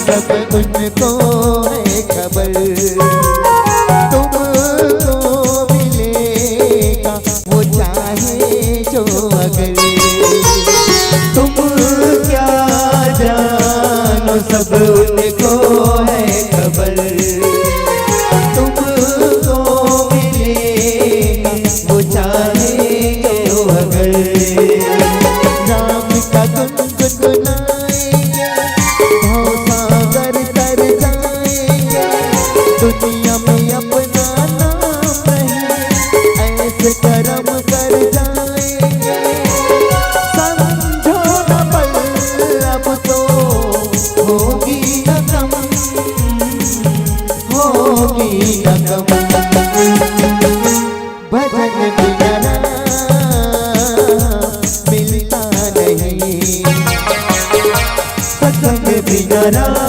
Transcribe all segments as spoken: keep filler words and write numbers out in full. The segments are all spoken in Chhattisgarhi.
सब उनको है खबर, तुमको मिलेगा वो चाहे जो, अगर तुम क्या जानो, सब उनको है खबर, तुमको मिलेगा वो चाहे जो, अगर राम का गुनगुनाएंगे, भवसागर तर जाएंगे, दुनिया में अपना नाम रहे, ऐसे करम कर जाएंगे। समझो न पल अब तो होगी न कम, होगी न कम। भजन बिना राम मिलता नहीं, सत्संग बिना राम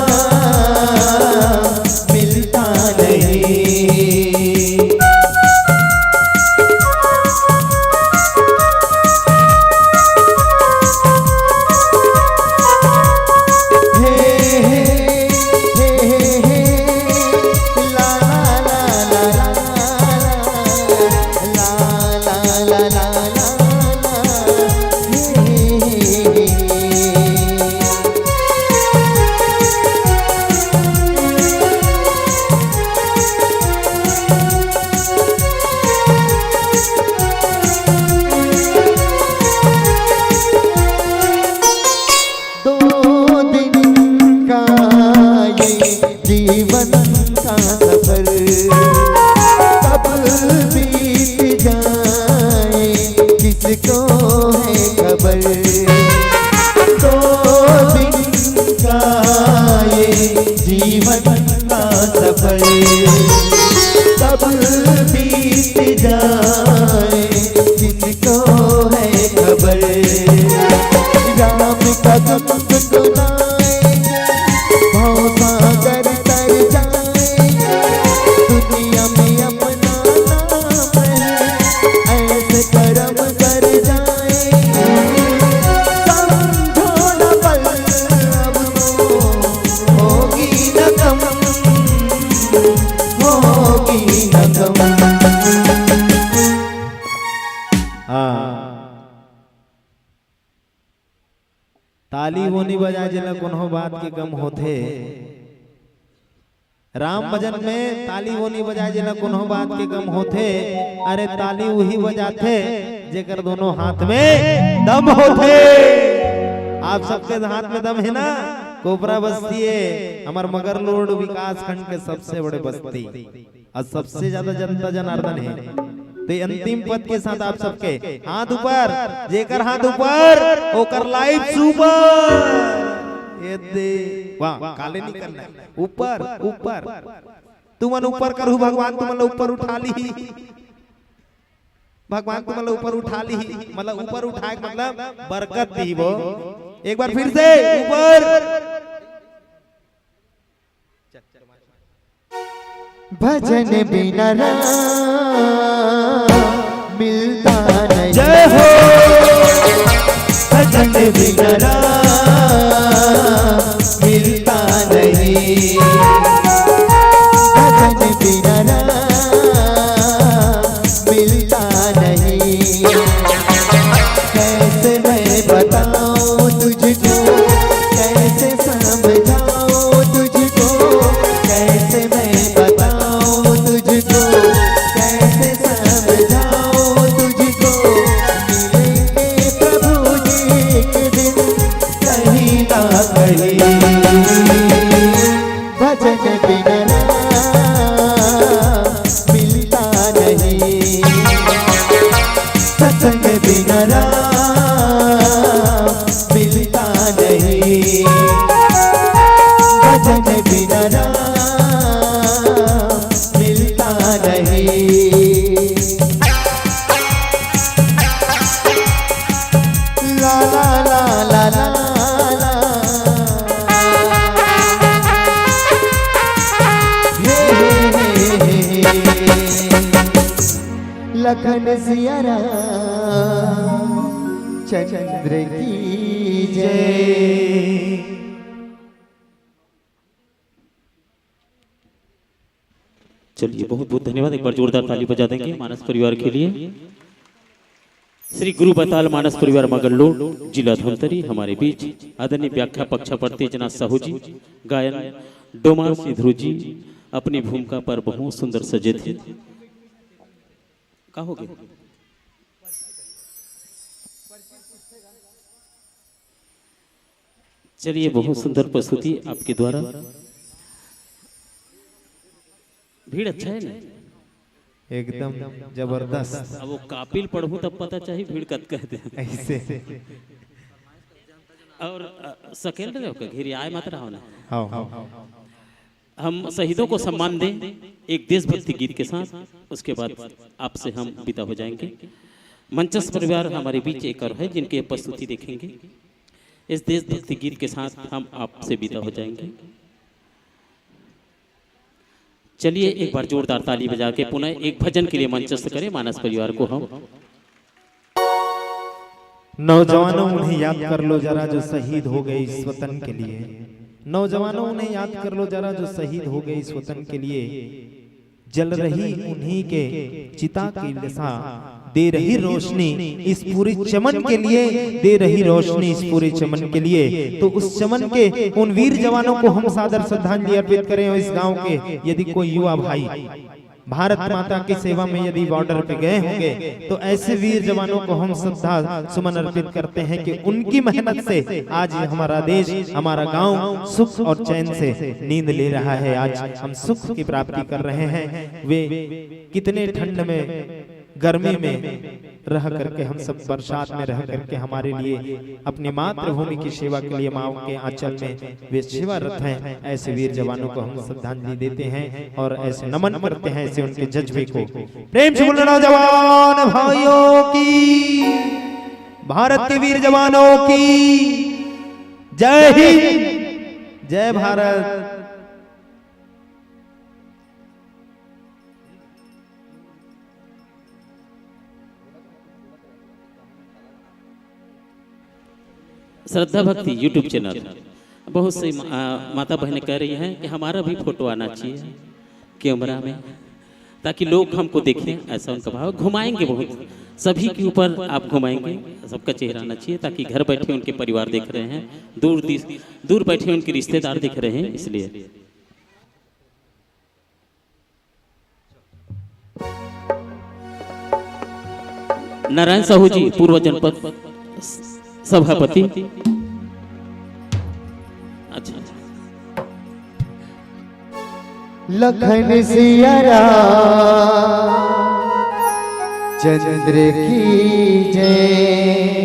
मिलता नहीं। हे, हे, हे, हे, हे, ला, ला, ला, ला, ला। दो दिन का ये जीवन का सफर कब बीत जाए, किसको है खबर। दो दिन का ये जीवन का सफर कब बीत जाए, किसको है खबर। राम का गुनगुनाएंगे, भवसागर तर जाएंगे, दुनिया में अपना नाम है, ऐसे करम कर जाएंगे। समझो न पल अब तो होगी न कम, होगी न कम। हाँ। ताली वो नी बजाय जेला कोनो बात के गम होथे। राम भजन में ताली वो नी बजाय जेला कोनो बात के गम होथे। अरे ताली उही बजाथे जेकर दोनों हाथ में दम होथे। आप सबके हाथ में दम हे ना? कोपरा बस्ती हे, हमर मगरलोड विकास खंड के सबसे बड़े बस्ती। अउ सबसे ज्यादा जनता जनार्दन हे। तो ये अंतिम पद के साथ आप सबके हाथ ऊपर, जेकर हाथ ऊपर, ओकर life super। ये दे, वाह, काले नहीं करना है। ऊपर, ऊपर। तुमन ऊपर करहू, भगवान तुमन ला ऊपर उठा ली। भगवान तुमन ला ऊपर उठा ली, मतलब ऊपर उठाए के मतलब बरकत दी वो। एक बार फिर से ऊपर। भजन बिना राम मिलता नहीं। जय हो। भजन बिना राम मिलता नहीं। भजन बिना राम मिलता नहीं। कैसे मैं बताऊं तुझको, कैसे समझाऊं तुझको, कैसे मैं बताऊं तुझको, कैसे समझाऊं तुझको। मिलेंगे प्रभु जी एक दिन कहीं ना कहीं। भजन बिना राम मिलता नहीं, सत्संग बिना राम मिलता नहीं, भजन बिना राम मिलता नहीं। ला, ला, ला, ला, ला, ला। हे, हे, हे, हे, हे। लखन सिया राम चंद्र की जय। चलिए, बहुत बहुत धन्यवाद। एक बार जोरदार ताली बजा देंगे मानस परिवार के लिए। श्री गुरु बताल मानस परिवार मगरलोड, जिला धमतरी, हमारे बीच आदरणीय व्याख्या पक्षापति जना साहू जी, गायन डोमा सिद्धरू जी अपनी भूमिका पर बहुत सुंदर सजे थे। का हो गया? चलिए, बहुत सुंदर प्रस्तुति आपके द्वारा। भीड़ अच्छा है ना? एकदम जबरदस्त। अब वो कापिल पढ़ू तब पता चाहिए भीड़ कतका है। ऐसे। और अ, सकेल रहे हो का? घेरी आए मत रहो ना। हाँ, हाँ। हम शहीदों को सम्मान दें एक देशभक्ति गीत के साथ, उसके बाद आपसे हम विदा हो जाएंगे। मंचस्थ परिवार हमारे बीच एक और है जिनकी प्रस्तुति देखेंगे। इस देशभक्ति गीत के साथ हम आपसे विदा हो जाएंगे। चलिए, एक बार जोरदार ताली बजा के पुनः एक भजन के लिए मंचस्थ करें मानस परिवार को हम। नौजवानों, उन्हें याद कर लो जरा, जो शहीद हो गए इस वतन के लिए। नौजवानों, उन्हें याद कर लो जरा, जो शहीद हो गए इस वतन के लिए। जल रही उन्हीं के चिता की लसा, दे रही रोशनी इस पूरे चमन के लिए, दे रही रोशनी इस पूरे चमन के लिए। तो उस चमन के उन वीर जवानों को हम सादर श्रद्धांजलि अर्पित करें। और इस गांव के यदि कोई युवा भाई भारत माता की सेवा में यदि बॉर्डर पे गए होंगे, तो ऐसे वीर जवानों को हम श्रद्धा सुमन अर्पित करते हैं कि उनकी मेहनत से आज हमारा देश, हमारा गांव सुख और चैन से नींद ले रहा है। आज हम सुख की प्राप्ति कर रहे हैं। वे कितने ठंड में, गर्मी में रह करके, हम सब बरसात में रह करके हमारे लिए, अपनी मातृभूमि की सेवा के लिए माँ के आंचल में वे सेवारत हैं। ऐसे वीर जवानों को हम श्रद्धांजलि देते हैं और ऐसे नमन करते हैं, ऐसे उनके जज्बे को। प्रेम से बोलो, नौजवान भाइयों की, भारत के वीर जवानों की जय हिंद, जय भारत। श्रद्धा भक्ति YouTube चैनल, बहुत सी मा-, आ, माता बहनें कह रही हैं कि हमारा भी फोटो आना चाहिए कैमरा में, ताकि लोग हमको देखें, ऐसा उनका भाव। घुमाएंगे बहुत, सभी के ऊपर आप घुमाएंगे, सबका चेहरा आना चाहिए, ताकि घर बैठे उनके परिवार देख रहे हैं, दूर दिस-, दूर बैठे उनके रिश्तेदार देख रहे हैं, इसलिए। नारायण साहू जी, पूर्व जनपद सभापति। अच्छा, अच्छा। लखन सिया राम चंद्र की जय।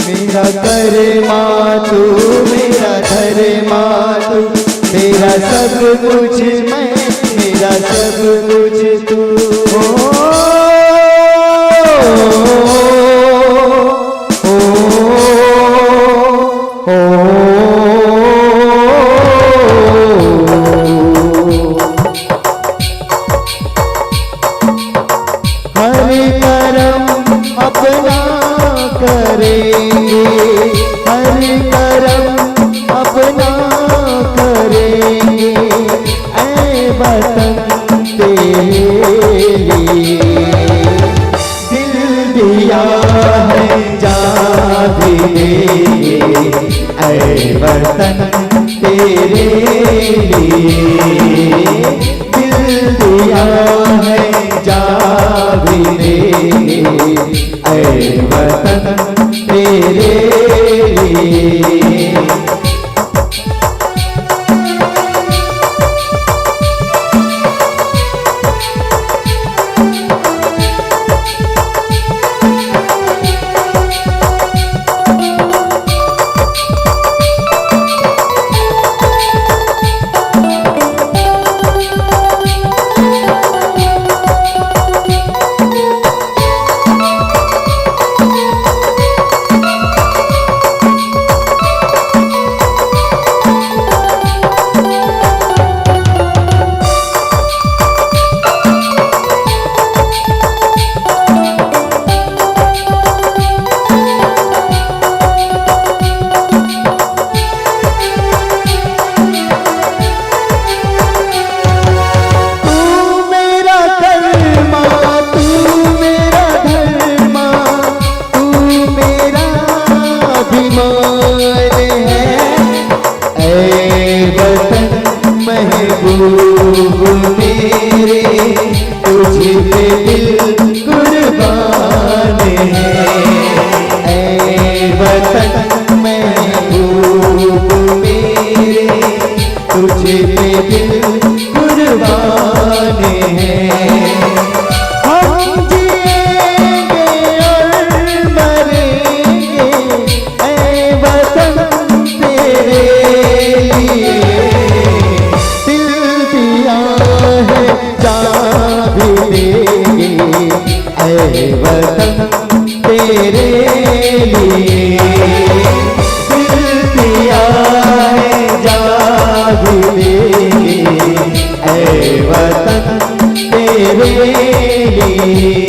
मेरा कर्मा तू, मेरा धर्मा तू, तेरा सब कुछ मैं, मेरा सब कुछ तू। ओ, ओ, ओ, ओ। हर करम अपना करेंगे, हर करम अपना करेंगे, ऐ वतन तेरे लिए। दिल दिया है जा भी देंगे, ऐ वतन तेरे लिए। दिल दिया है जा भी देंगे, ऐ वतन तेरे लिए। महबूब मेरे, तुझ पे दिल कुर्बान है। ऐ वतन महबूब मेरे, तुझ पे दिल कुर्बान है। हम जिएंगे और मरेंगे, ऐ वतन तेरे लिए। दिल दिया है, जान भी देंगे, ऐ वतन तेरे लिए। दिल दिया है, जान भी देंगे, ऐ वतन तेरे लिए।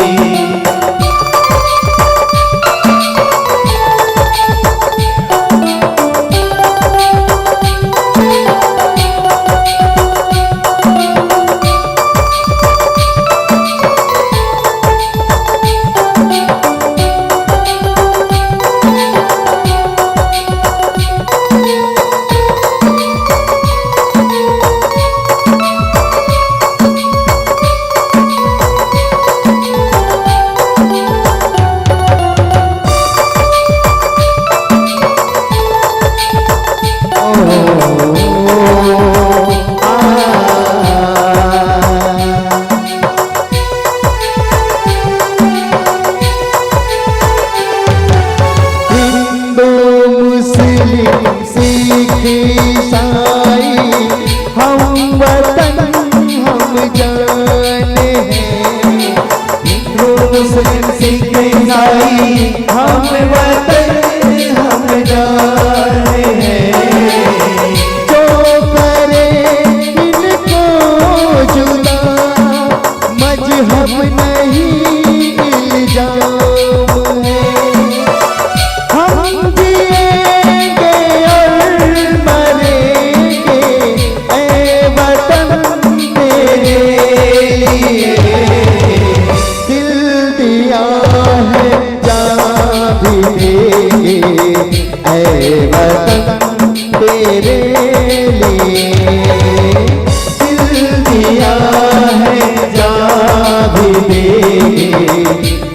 हिंदू, मुस्लिम, सिख, ईसाई, हम वतन, हम जान हैं। हिंदू, मुस्लिम, सिख, ईसाई, हम वतन, हम जान हैं। जो करे इनको जुदा, मजहब नहीं इल्जाम है। हम जिएंगे और मरेंगे, ऐ वतन तेरे लिए। दिल दिया है, जान भी देंगे, ऐ वतन तेरे लिए। दिल दिया है, जान भी देंगे,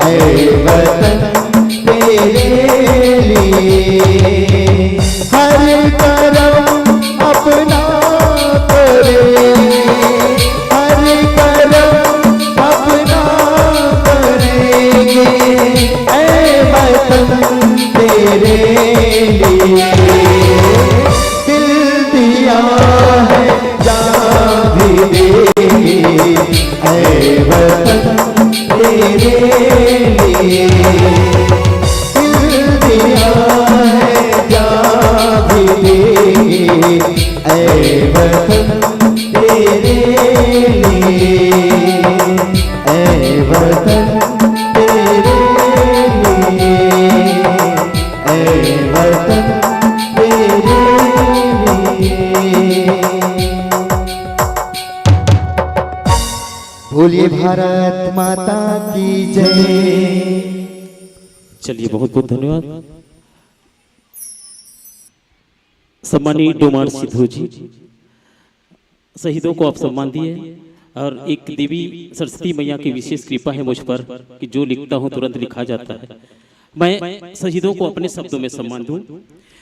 ऐ वतन तेरे लिए। हर करम अपना करेंगे, हर करम अपना करेंगे, ऐ वतन तेरे लिए। दिल दिया है, जान भी देंगे, ऐ वतन तेरे लिए। दिल दिया है, जान भी देंगे, ऐ वतन तेरे लिए। ऐ वतन तेरे लिए, ऐ वतन तेरे लिए। बोलिए भारत माता की जय। चलिए, बहुत बहुत धन्यवाद। सम्मानित डोमार सिद्धू जी, शहीदों को आप सम्मान दिए और एक देवी सरस्वती मैया की विशेष कृपा है मुझ पर कि जो लिखता हूँ, तुरंत लिखा जाता है। मैं शहीदों को अपने शब्दों में सम्मान दूं।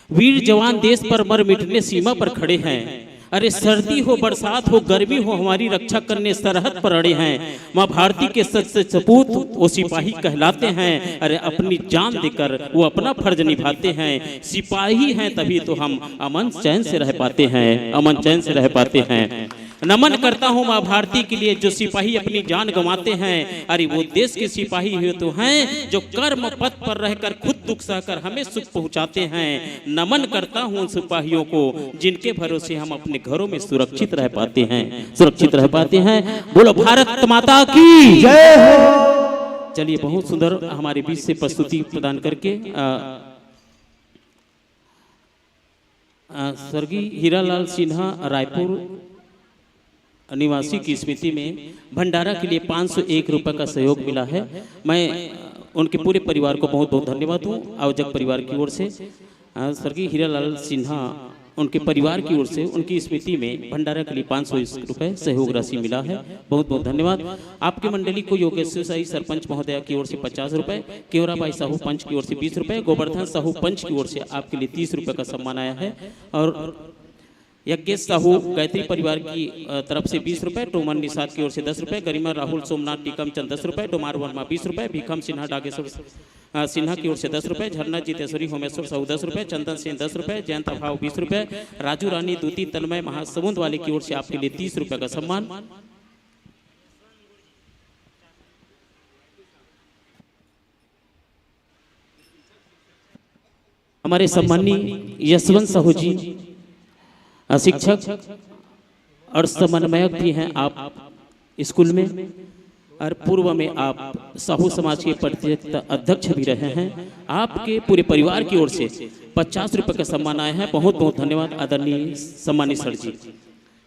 वीर जवान देश पर मर मिटने सीमा पर खड़े हैं। अरे, सर्दी हो, बरसात हो, गर्मी हो, हमारी रक्षा करने सरहद पर अड़े हैं। माँ भारती के सच सच सपूत वो सिपाही कहलाते हैं। अरे, अपनी जान देकर वो अपना फर्ज निभाते हैं। सिपाही हैं तभी तो हम अमन चैन से रह पाते हैं, अमन चैन से रह पाते हैं। नमन करता हूँ माँ भारती के लिए, जो सिपाही अपनी जान गंवाते हैं। अरे, वो देश के सिपाही ही तो हैं जो कर्म पथ पर रहकर खुद दुख सहकर हमें सुख पहुँचाते हैं। नमन करता हूँ उन सिपाहियों को, जिनके भरोसे हम अपने घरों में सुरक्षित रह पाते हैं, सुरक्षित रह पाते हैं। बोलो भारत माता की जय हो। चलिए, बहुत सुंदर हमारे बीच से प्रस्तुति प्रदान करके, अ, अ, स्वर्गीय हीरालाल सिन्हा रायपुर निवासी की स्मृति में भंडारा के लिए पाँच सौ एक रुपये का सहयोग मिला है। मैं उनके पूरे परिवार को बहुत बहुत धन्यवाद दूँ, आयोजक परिवार की ओर से। अ, स्वर्गीय हीरालाल सिन्हा उनके परिवार की ओर से उनकी स्मृति में भंडारा के लिए पाँच सौ रुपए सहयोग राशि मिला है। बहुत बहुत धन्यवाद। आपकी मंडली को योगेश्वर साई सरपंच महोदया की ओर से पचास रुपए, केवरा बाई साहू पंच की ओर से बीस रुपए, गोवर्धन साहू पंच की ओर से आपके लिए तीस रुपए का सम्मान आया है। और यज्ञेश साहू गायत्री परिवार की तरफ से बीस रुपए, टोमन निषाद की ओर से दस रुपए, गरिमा राहुल सोमनाथ टीकमचंद दस रुपए, डोमार वर्मा बीस रुपए, भीखम सिन्हा डागेश्वर सिन्हा की ओर से दस रुपए, झरना जितेश्वरी होमेश्वर साहू दस रुपए, चंदन सिंह दस रुपए, जयंत अभाव बीस रुपए, राजू रानी दूती तन्मय महासमुंद वाले की ओर से आपके लिए तीस रुपए का सम्मान। हमारे सम्माननीय यशवंत साहू जी शिक्षक और समन्वयक भी हैं आप स्कूल में, और पूर्व में आप साहू समाज के प्रतिष्ठित अध्यक्ष भी रहे हैं। आपके पूरे परिवार की ओर से पचास रुपए का सम्मान आया है। बहुत बहुत धन्यवाद आदरणीय सम्मानित सर जी।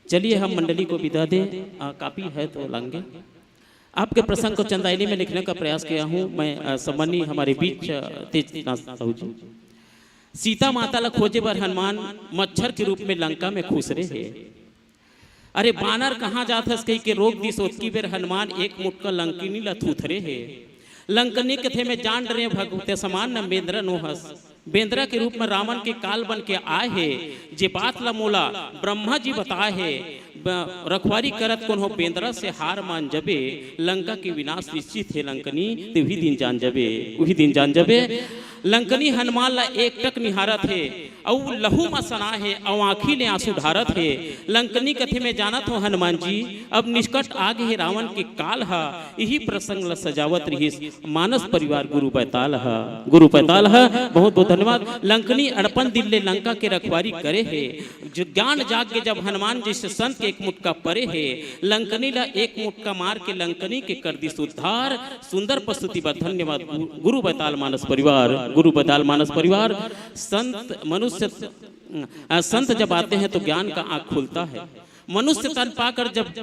चलिए हम मंडली को विदा दें। कापी है तो लाएंगे। आपके प्रसंग को चंदायली में लिखने का प्रयास किया हूँ मैं। सम्माननीय हमारे बीच तेजनाथ साहू जी। सीता माता ला खोजे बर हनुमान मच्छर के रूप में लंका में खुसरे हे। अरे बानर कहाँ जात हस कही के रोक दिस, ओतकी बेर हनुमान एक मुटका लंकिनी ला थुथरे हे। लंकनी कथे में जान डरे भगवते समान न बेंदरा नो हस। बेंदरा के रूप में रावण के काल बन के आए हे। जे बात ला मोला ब्रह्मा जी बताए हे, रखवारी करत कोनो बेंदरा से हार मान जबे, लंका के विनाश निश्चित हे लंकनी, ते उही दिन जान जबे, उही दिन जान जबे। लंकनी हनुमान ला एकटक निहारत हे, अउ लहू म सना हे, अउ आँखी ले आंसू ढारत हे। लंकनी कथे में जानत हो हनुमान जी, अब निष्कट आगे हे रावण के काल हा। इही प्रसंग ला सजावत रहिस मानस परिवार गुरु बैताल हा, गुरु बैताल हा। बहुत बहुत धन्यवाद। लंकनी अड़पन दिल ले लंका के रखवारी करे हे। जो ज्ञान जाग के जब हनुमान जैसे संत के एक मुटका परे हे, लंकनी ला एक मुटका मार के लंकनी के कर दिस उद्धार। सुंदर प्रस्तुति बा, धन्यवाद गुरु बैताल मानस परिवार, गुरु बैताल मानस परिवार। संत मनुष्य, संत जब आते हैं तो ज्ञान का आंख खुलता है। मनुष्य तन पाकर जब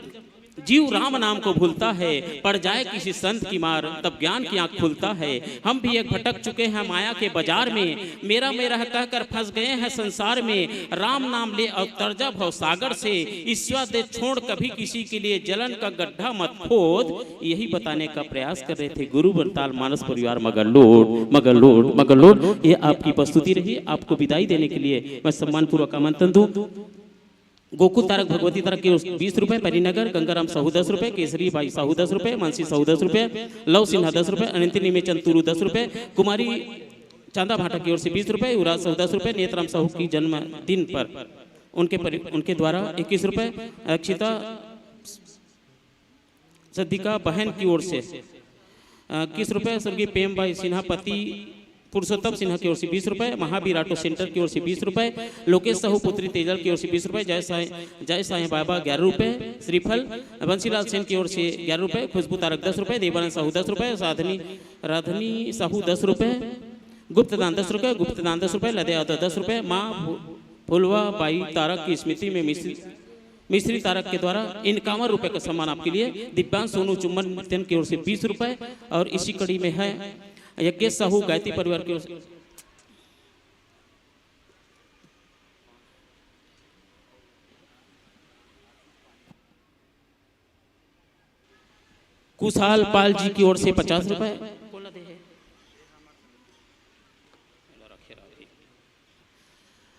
जीव राम नाम को भूलता है, पड़ जाए किसी संत की मार, तब ज्ञान की आंख खुलता है। हम भी एक भटक चुके हैं माया के बाजार में, मेरा मेरा कहकर फंस गए हैं संसार में। राम नाम ले अवतर जा भव सागर से, ईश्वर दे छोड़ कभी किसी के लिए जलन का गड्ढा मत खोद। यही बताने का प्रयास कर रहे थे गुरु बैताल मानस परिवार। मगर लोड, मगर लोड, मगर लोड, ये आपकी प्रस्तुति रही। आपको विदाई देने के लिए मैं सम्मानपूर्वक आमंत्रण दूं। गोकुल तारक भगवती तारक की ओर से बीस रुपए, पैरीनगर गंगाराम साहू दस रुपए, केसरी बाई साहू दस रुपए, मानसी साहू दस रुपए, लव सिन्हा दस रुपए, अनंत निमेचन तुरु दस रुपए, कुमारी चांदा भाटा की ओर से बीस रुपए, युवराज साहू दस रुपए, नेतराम साहू की जन्मदिन पर उनके परि-, उनके द्वारा इक्कीस रुपए, अक्षिता सद्दिका बहन की ओर से इक्कीस रुपए, स्वर्गीय प्रेम बाई सिन्हा पति पुरुषोत्तम सिन्हा की ओर से बीस रुपए, महावीर ऑटो सेंटर की ओर से बीस रुपए, लोकेश साहू पुत्री तेजल की ओर से बीस रुपए, जय साईं, जय साईं बाबा ग्यारह रुपए, श्रीफल बंसीलाल सेन की ओर से ग्यारह रुपए, खुशबू तारक दस रुपए, देवानंद साहू दस रुपए, साधनी राधनी साहू दस रुपए, गुप्तदान दस रुपए, गुप्तदान दस रुपए, लदे यादव दस रुपए, माँ फुलवा बाई तारक की स्मृति में मिश्री मिश्री तारक के द्वारा इक्यावन रुपए का सम्मान आपके लिए। दिव्यांश सोनू चुम्बन मित्रन की ओर से बीस रुपए। और इसी कड़ी में है यज्ञेश साहू गायत्री परिवार की ओर से कुशाल पाल जी की ओर से पचास रुपए।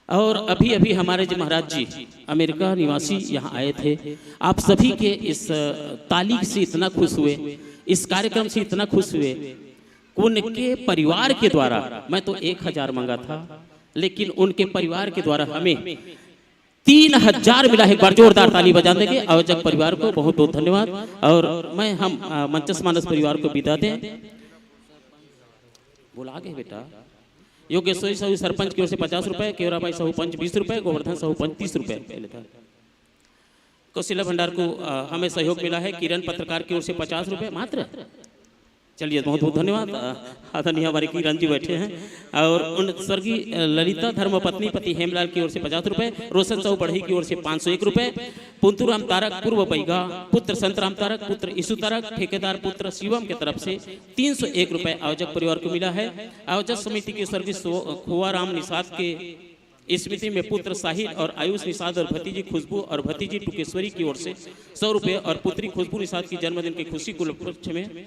और अभी अभी हमारे जी महाराज जी अमेरिका निवासी यहाँ आए थे। आप सभी के इस ताली से इतना खुश हुए, इस कार्यक्रम से इतना खुश हुए। उनके परिवार के द्वारा, मैं तो एक हजार मंगा था, लेकिन उनके परिवार के द्वारा हमें तीन हजार मिला है। एक बार जोरदार ताली बजा देंगे आयोजक परिवार को। बहुत बहुत धन्यवाद। और मैं हम मंचस मानस परिवार को विदा दें। बोला आगे बेटा। योगेश्वरी साहू सरपंच की ओर से पचास रुपए, केवरा बाई साहू पंच बीस रुपए, गोवर्धन साहू पंच तीस रुपए। कौशल्या भंडार को हमें सहयोग मिला है किरण पत्रकार की ओर से पचास रुपए मात्र। चलिए, बहुत बहुत धन्यवाद। आदरणीय हमारे किरण जी बैठे हैं। और उन स्वर्गीय ललिता धर्मपत्नी पति हेमलाल की ओर से पचास रुपए, रोशन साहू बढ़ई की ओर से पाँच सौ एक रुपए, पुंतुराम तारक पूर्व बैगा पुत्र संतराम तारक पुत्र यीशु तारक ठेकेदार पुत्र शिवम के तरफ से तीन सौ एक रुपए आयोजक परिवार को मिला है। आयोजक समिति के स्वर्गीय खोवाराम निषाद के स्मृति में पुत्र साहिल और आयुष निषाद और भतीजी खुशबू और भतीजी टुकेश्वरी की ओर से सौ रुपये और पुत्री खुशबू निषाद की जन्मदिन की खुशी के उपलक्ष्य में,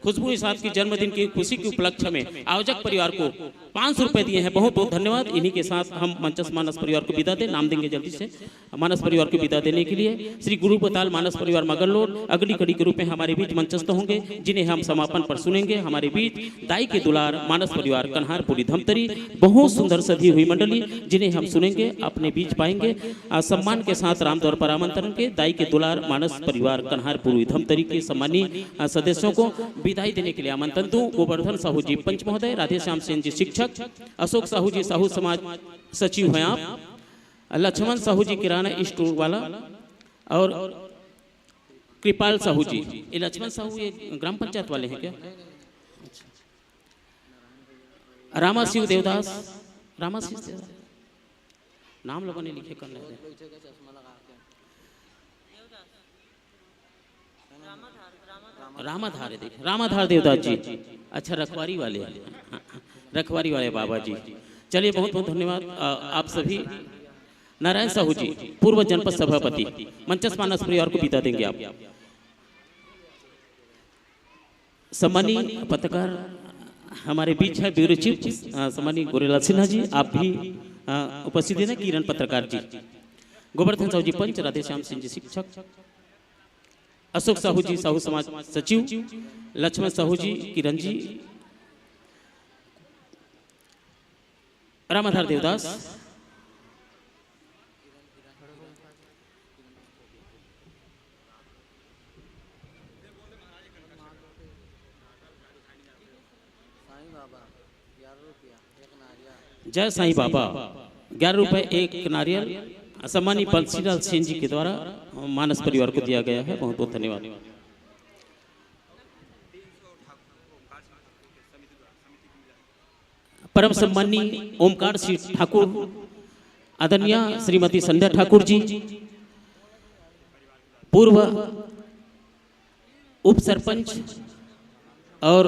खुशबू निषाद की जन्मदिन की खुशी के उपलक्ष्य में आयोजक परिवार को पाँच सौ रुपये दिए हैं। बहुत बहुत धन्यवाद। इन्हीं के साथ हम मंचस्थ मानस परिवार को विदा दें। नाम देंगे जल्दी से मानस परिवार को विदा देने के लिए। श्री गुरु बताल मानस परिवार मगरलोड अगली कड़ी के रूप में हमारे बीच मंचस्थ होंगे, जिन्हें हम समापन पर सुनेंगे। हमारे बीच दाई के दुलार मानस परिवार कन्हारपुरी धमतरी। बहुत सुंदर सजी हुई मंडली, जिन्हें हम सुनेंगे, अपने बीच पाएंगे। आ, सम्मान के साथ रामद्वार पर आमंत्रण के दाई के दुलार मानस परिवार कन्हारपुरी धमतरी के सम्मानी, आ, सदस्यों को विदाई देने के लिए आमंत्रण दूं। गोवर्धन साहू जी पंच महोदय, राधेश्याम सेन जी शिक्षक, अशोक साहू जी साहू समाज सचिव हैं आप, लक्ष्मण साहू जी किराना स्टोर वाला और कृपाल साहू जी। ये लक्ष्मण साहू ये ग्राम पंचायत वाले हैं क्या? रामा शिव देवदास, रामा शिव देवदास, नाम लोगों ने लिखे कर नहीं। रामाधार, देख, रामाधार देवदास जी। अच्छा, रखवारी वाले, रखवारी वाले बाबा जी। चलिए, बहुत बहुत धन्यवाद, अ, आप सभी। नारायण साहू जी, पूर्व जनपद सभापति, मंचस्थ मानस परिवार को विदा देंगे आप। सम्मानी पत्रकार हमारे बीच है, ब्यूरो चीफ, अ, सम्मानी गोरेलाल सिन्हा जी, आप भी, अ, उपस्थित हैं। किरण पत्रकार जी, गोवर्धन साहू जी पंच, राधेश्याम सिंह जी शिक्षक, अशोक साहू जी साहू समाज सचिव, लक्ष्मण साहू जी, किरण जी, रामाधार देवदास। जय साईं बाबा, ग्यारह रुपए एक नारियल सम्मानी बंसीलाल सेन जी के द्वारा मानस परिवार को दिया गया है। बहुत बहुत धन्यवाद। परम सम्मानी ओमकार सिंह ठाकुर, आदरणीय श्रीमती संध्या ठाकुर जी, पूर्व उप सरपंच और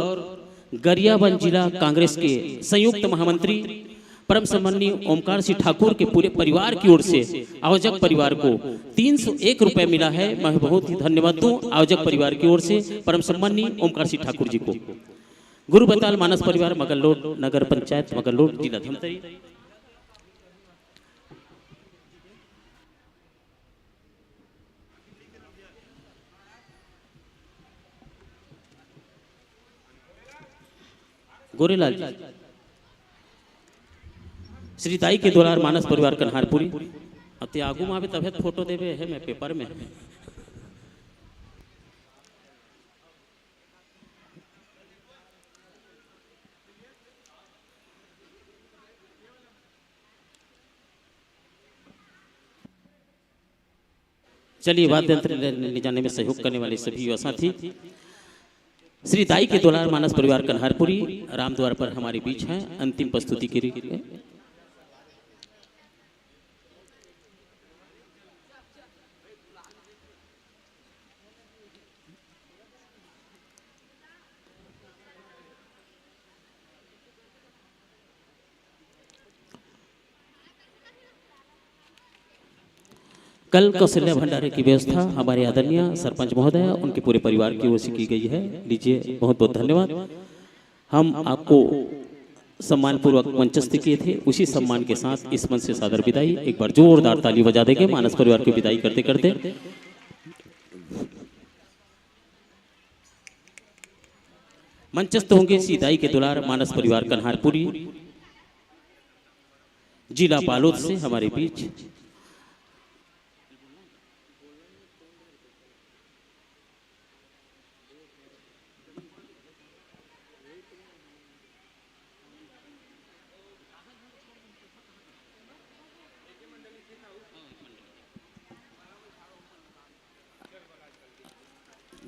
गरियाबंद जिला कांग्रेस के संयुक्त महामंत्री, परम सम्माननीय ओमकार सिंह ठाकुर के पूरे परिवार की ओर से आयोजक परिवार को तीन सौ एक रुपए मिला है। मैं बहुत ही धन्यवाद दूं आयोजक परिवार की ओर से परम सम्माननीय ओमकार सिंह ठाकुर जी को। गुरु बताल मानस परिवार मगरलोड, नगर पंचायत मगरलोड, जिला धमतरी। गोरेलाल जी, श्री दाई के दुलार मानस परिवार कन्हारपुरी। अब ते आगू में आवे तभे तो फोटो देवे है, मैं पेपर में। चलिए, वाद्य यंत्र ले, ले जाने में सहयोग करने वाले सभी युवा साथी, श्री दाई के दुलार मानस परिवार कन्हारपुरी रामद्वार पर हमारे बीच हैं अंतिम प्रस्तुति के लिए। कल कौशल्या भंडारे की व्यवस्था हमारे आदरणीय सरपंच महोदय, उनके पूरे परिवार की ओर से की गई है। लीजिए, बहुत बहुत धन्यवाद। हम आपको सम्मानपूर्वक मंचस्थ किए थे, उसी सम्मान के साथ इस मंच से सादर विदाई। एक बार जोरदार ताली बजा देंगे मानस परिवार की विदाई करते करते। मंचस्थ होंगे श्री दाई के दुलार मानस परिवार कन्हारपुरी, जिला बालोद से हमारे बीच।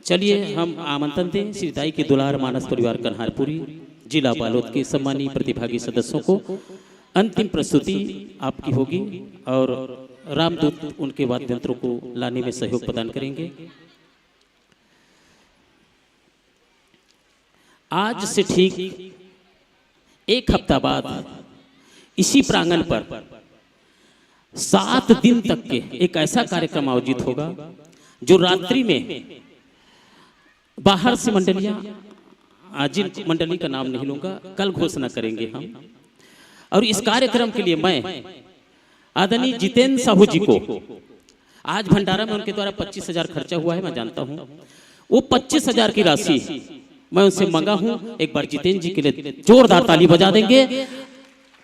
चलिए, हम आमंत्रण दें श्री दाई के दुलार मानस परिवार कन्हारपुरी, जिला बालोद के सम्मानित प्रतिभागी सदस्यों को। अंतिम प्रस्तुति आपकी होगी और रामदूत उनके वाद्य यंत्रों को लाने में सहयोग प्रदान करेंगे। आज से ठीक एक हफ्ता बाद इसी प्रांगण पर सात दिन तक के एक ऐसा कार्यक्रम आयोजित होगा, जो रात्रि में बाहर से मंडलियां, आज जिन मंडली का नाम नहीं लूंगा, कल घोषणा करेंगे हम। और इस कार्यक्रम के लिए मैं आदरणीय जितेंद्र साहू जी को, आज भंडारा में उनके द्वारा पच्चीस हजार खर्चा हुआ है, मैं जानता हूं, वो पच्चीस हजार की राशि मैं उनसे मंगा हूं, एक बार जितेंद्र जी के लिए जोरदार ताली बजा देंगे।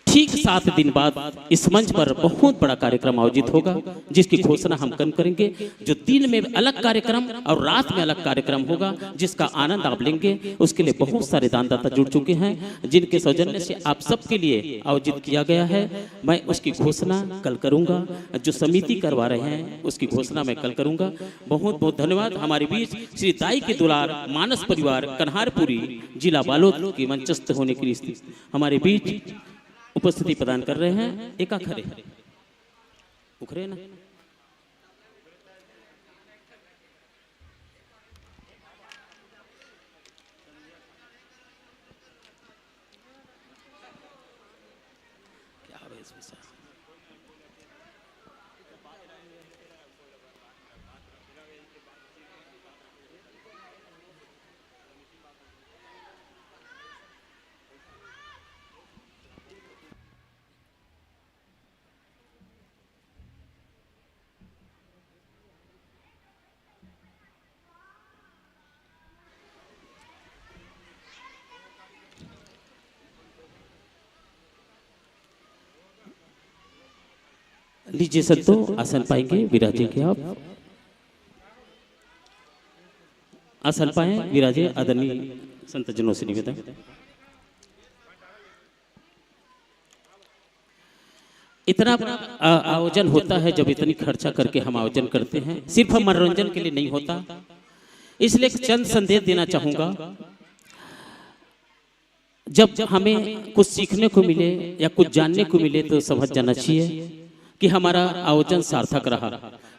ठीक सात दिन बाद इस मंच पर बहुत बड़ा कार्यक्रम आयोजित होगा, जिसकी घोषणा हम कल करेंगे। जो दिन में अलग कार्यक्रम और रात में अलग कार्यक्रम होगा, जिसका आनंद आप लेंगे, उसके लिए बहुत सारे दानदाता जुड़ चुके हैं, जिनके सौजन्य से आप सबके लिए आयोजित किया गया है। मैं उसकी घोषणा कल करूंगा, जो समिति करवा रहे हैं, उसकी घोषणा मैं कल करूंगा। बहुत बहुत धन्यवाद। हमारे बीच श्री दाई के दुलार मानस परिवार कन्हारपुरी, जिला बालोद के मंचस्थ होने की स्थिति, हमारे बीच उपस्थिति प्रदान कर रहे हैं। एका खरे उखरे ना। क्या वेशभूषा। लीजिए संतो, आसन पाएंगे, विराजेंगे आप। आसन पाए, विराजे। आदरणीय संतजनों से निवेदन। इतना बड़ा, आ, आयोजन होता है, जब इतनी खर्चा करके हम आयोजन करते हैं, सिर्फ मनोरंजन के लिए नहीं होता। इसलिए एक चंद संदेश देना चाहूंगा। जब हमें कुछ सीखने को मिले या कुछ जानने को मिले, तो समझ जाना चाहिए कि हमारा आयोजन सार्थक रहा।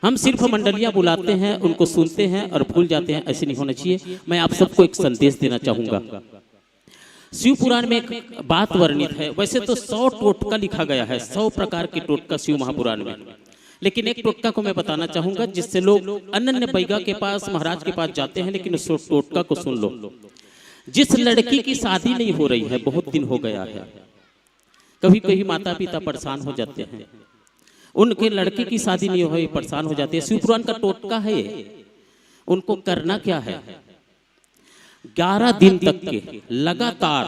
हम सिर्फ मंडलियां बुलाते हैं, उनको सुनते हैं और भूल जाते हैं, ऐसे नहीं होना चाहिए। मैं आप सबको एक संदेश देना चाहूंगा। शिव पुराण में एक बात वर्णित है। वैसे तो सौ टोटका लिखा गया है, सौ प्रकार के टोटका शिव महापुराण में, लेकिन एक टोटका को मैं बताना चाहूंगा, जिससे लोग अनन्य बैगा के पास, महाराज के पास जाते हैं, लेकिन उस टोटका को सुन लो। जिस लड़की की शादी नहीं हो रही है, बहुत दिन हो गया है, कभी कभी माता पिता परेशान हो जाते हैं, उनके लड़के की शादी नहीं हुई, परेशान हो जाते हैं। शिव पुराण का टोटका है ये। उनको करना क्या है? ग्यारह दिन तक के लगातार,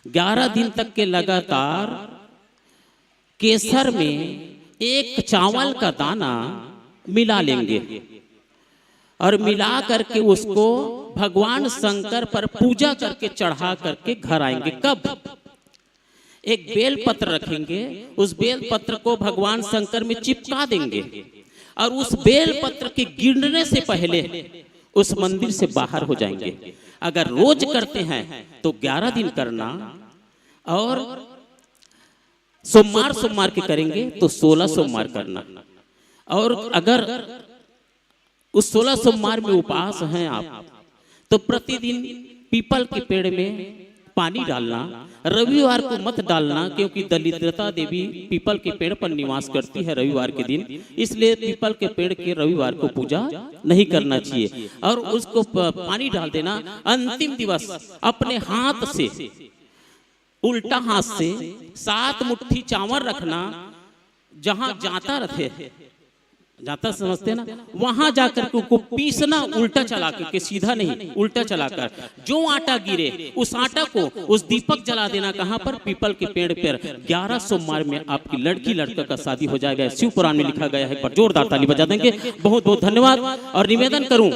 ग्यारह दिन तक के लगातार केसर में एक चावल का दाना मिला लेंगे और मिला करके उसको भगवान शंकर पर पूजा करके चढ़ा करके घर आएंगे। कब? एक बेल पत्र रखेंगे, उस बेल पत्र को भगवान शंकर में चिपका देंगे और उस बेल पत्र के गिरने से पहले उस मंदिर से बाहर हो जाएंगे। अगर रोज करते हैं तो ग्यारह दिन करना, और सोमवार सोमवार के करेंगे तो सोलह सोमवार करना। और अगर उस सोलह सोमवार में उपास हैं आप, तो प्रतिदिन पीपल के पेड़ में पानी डालना। रविवार को मत डालना, क्योंकि दरिद्रता देवी पीपल के पेड़ पर निवास करती है रविवार के दिन, इसलिए पीपल के पेड़ के रविवार को पूजा नहीं करना चाहिए। और उसको प-, पानी डाल देना। अंतिम दिवस अपने हाथ से, उल्टा हाथ से सात मुट्ठी चावल रखना, जहां जाता रथे, जाता समझते ना, वहां जाकर के उसको पीसना, उल्टा चला करके, सीधा नहीं, उल्टा चलाकर। जो आटा गिरे, उस आटा को, उस दीपक जला देना। कहां पर? पीपल के पेड़ पर। ग्यारह सोमवार में आपकी लड़की लड़का का शादी हो जाएगा, शिव पुराण में लिखा गया है। एक बार जोरदार ताली बजा देंगे। बहुत बहुत धन्यवाद और निवेदन करूं,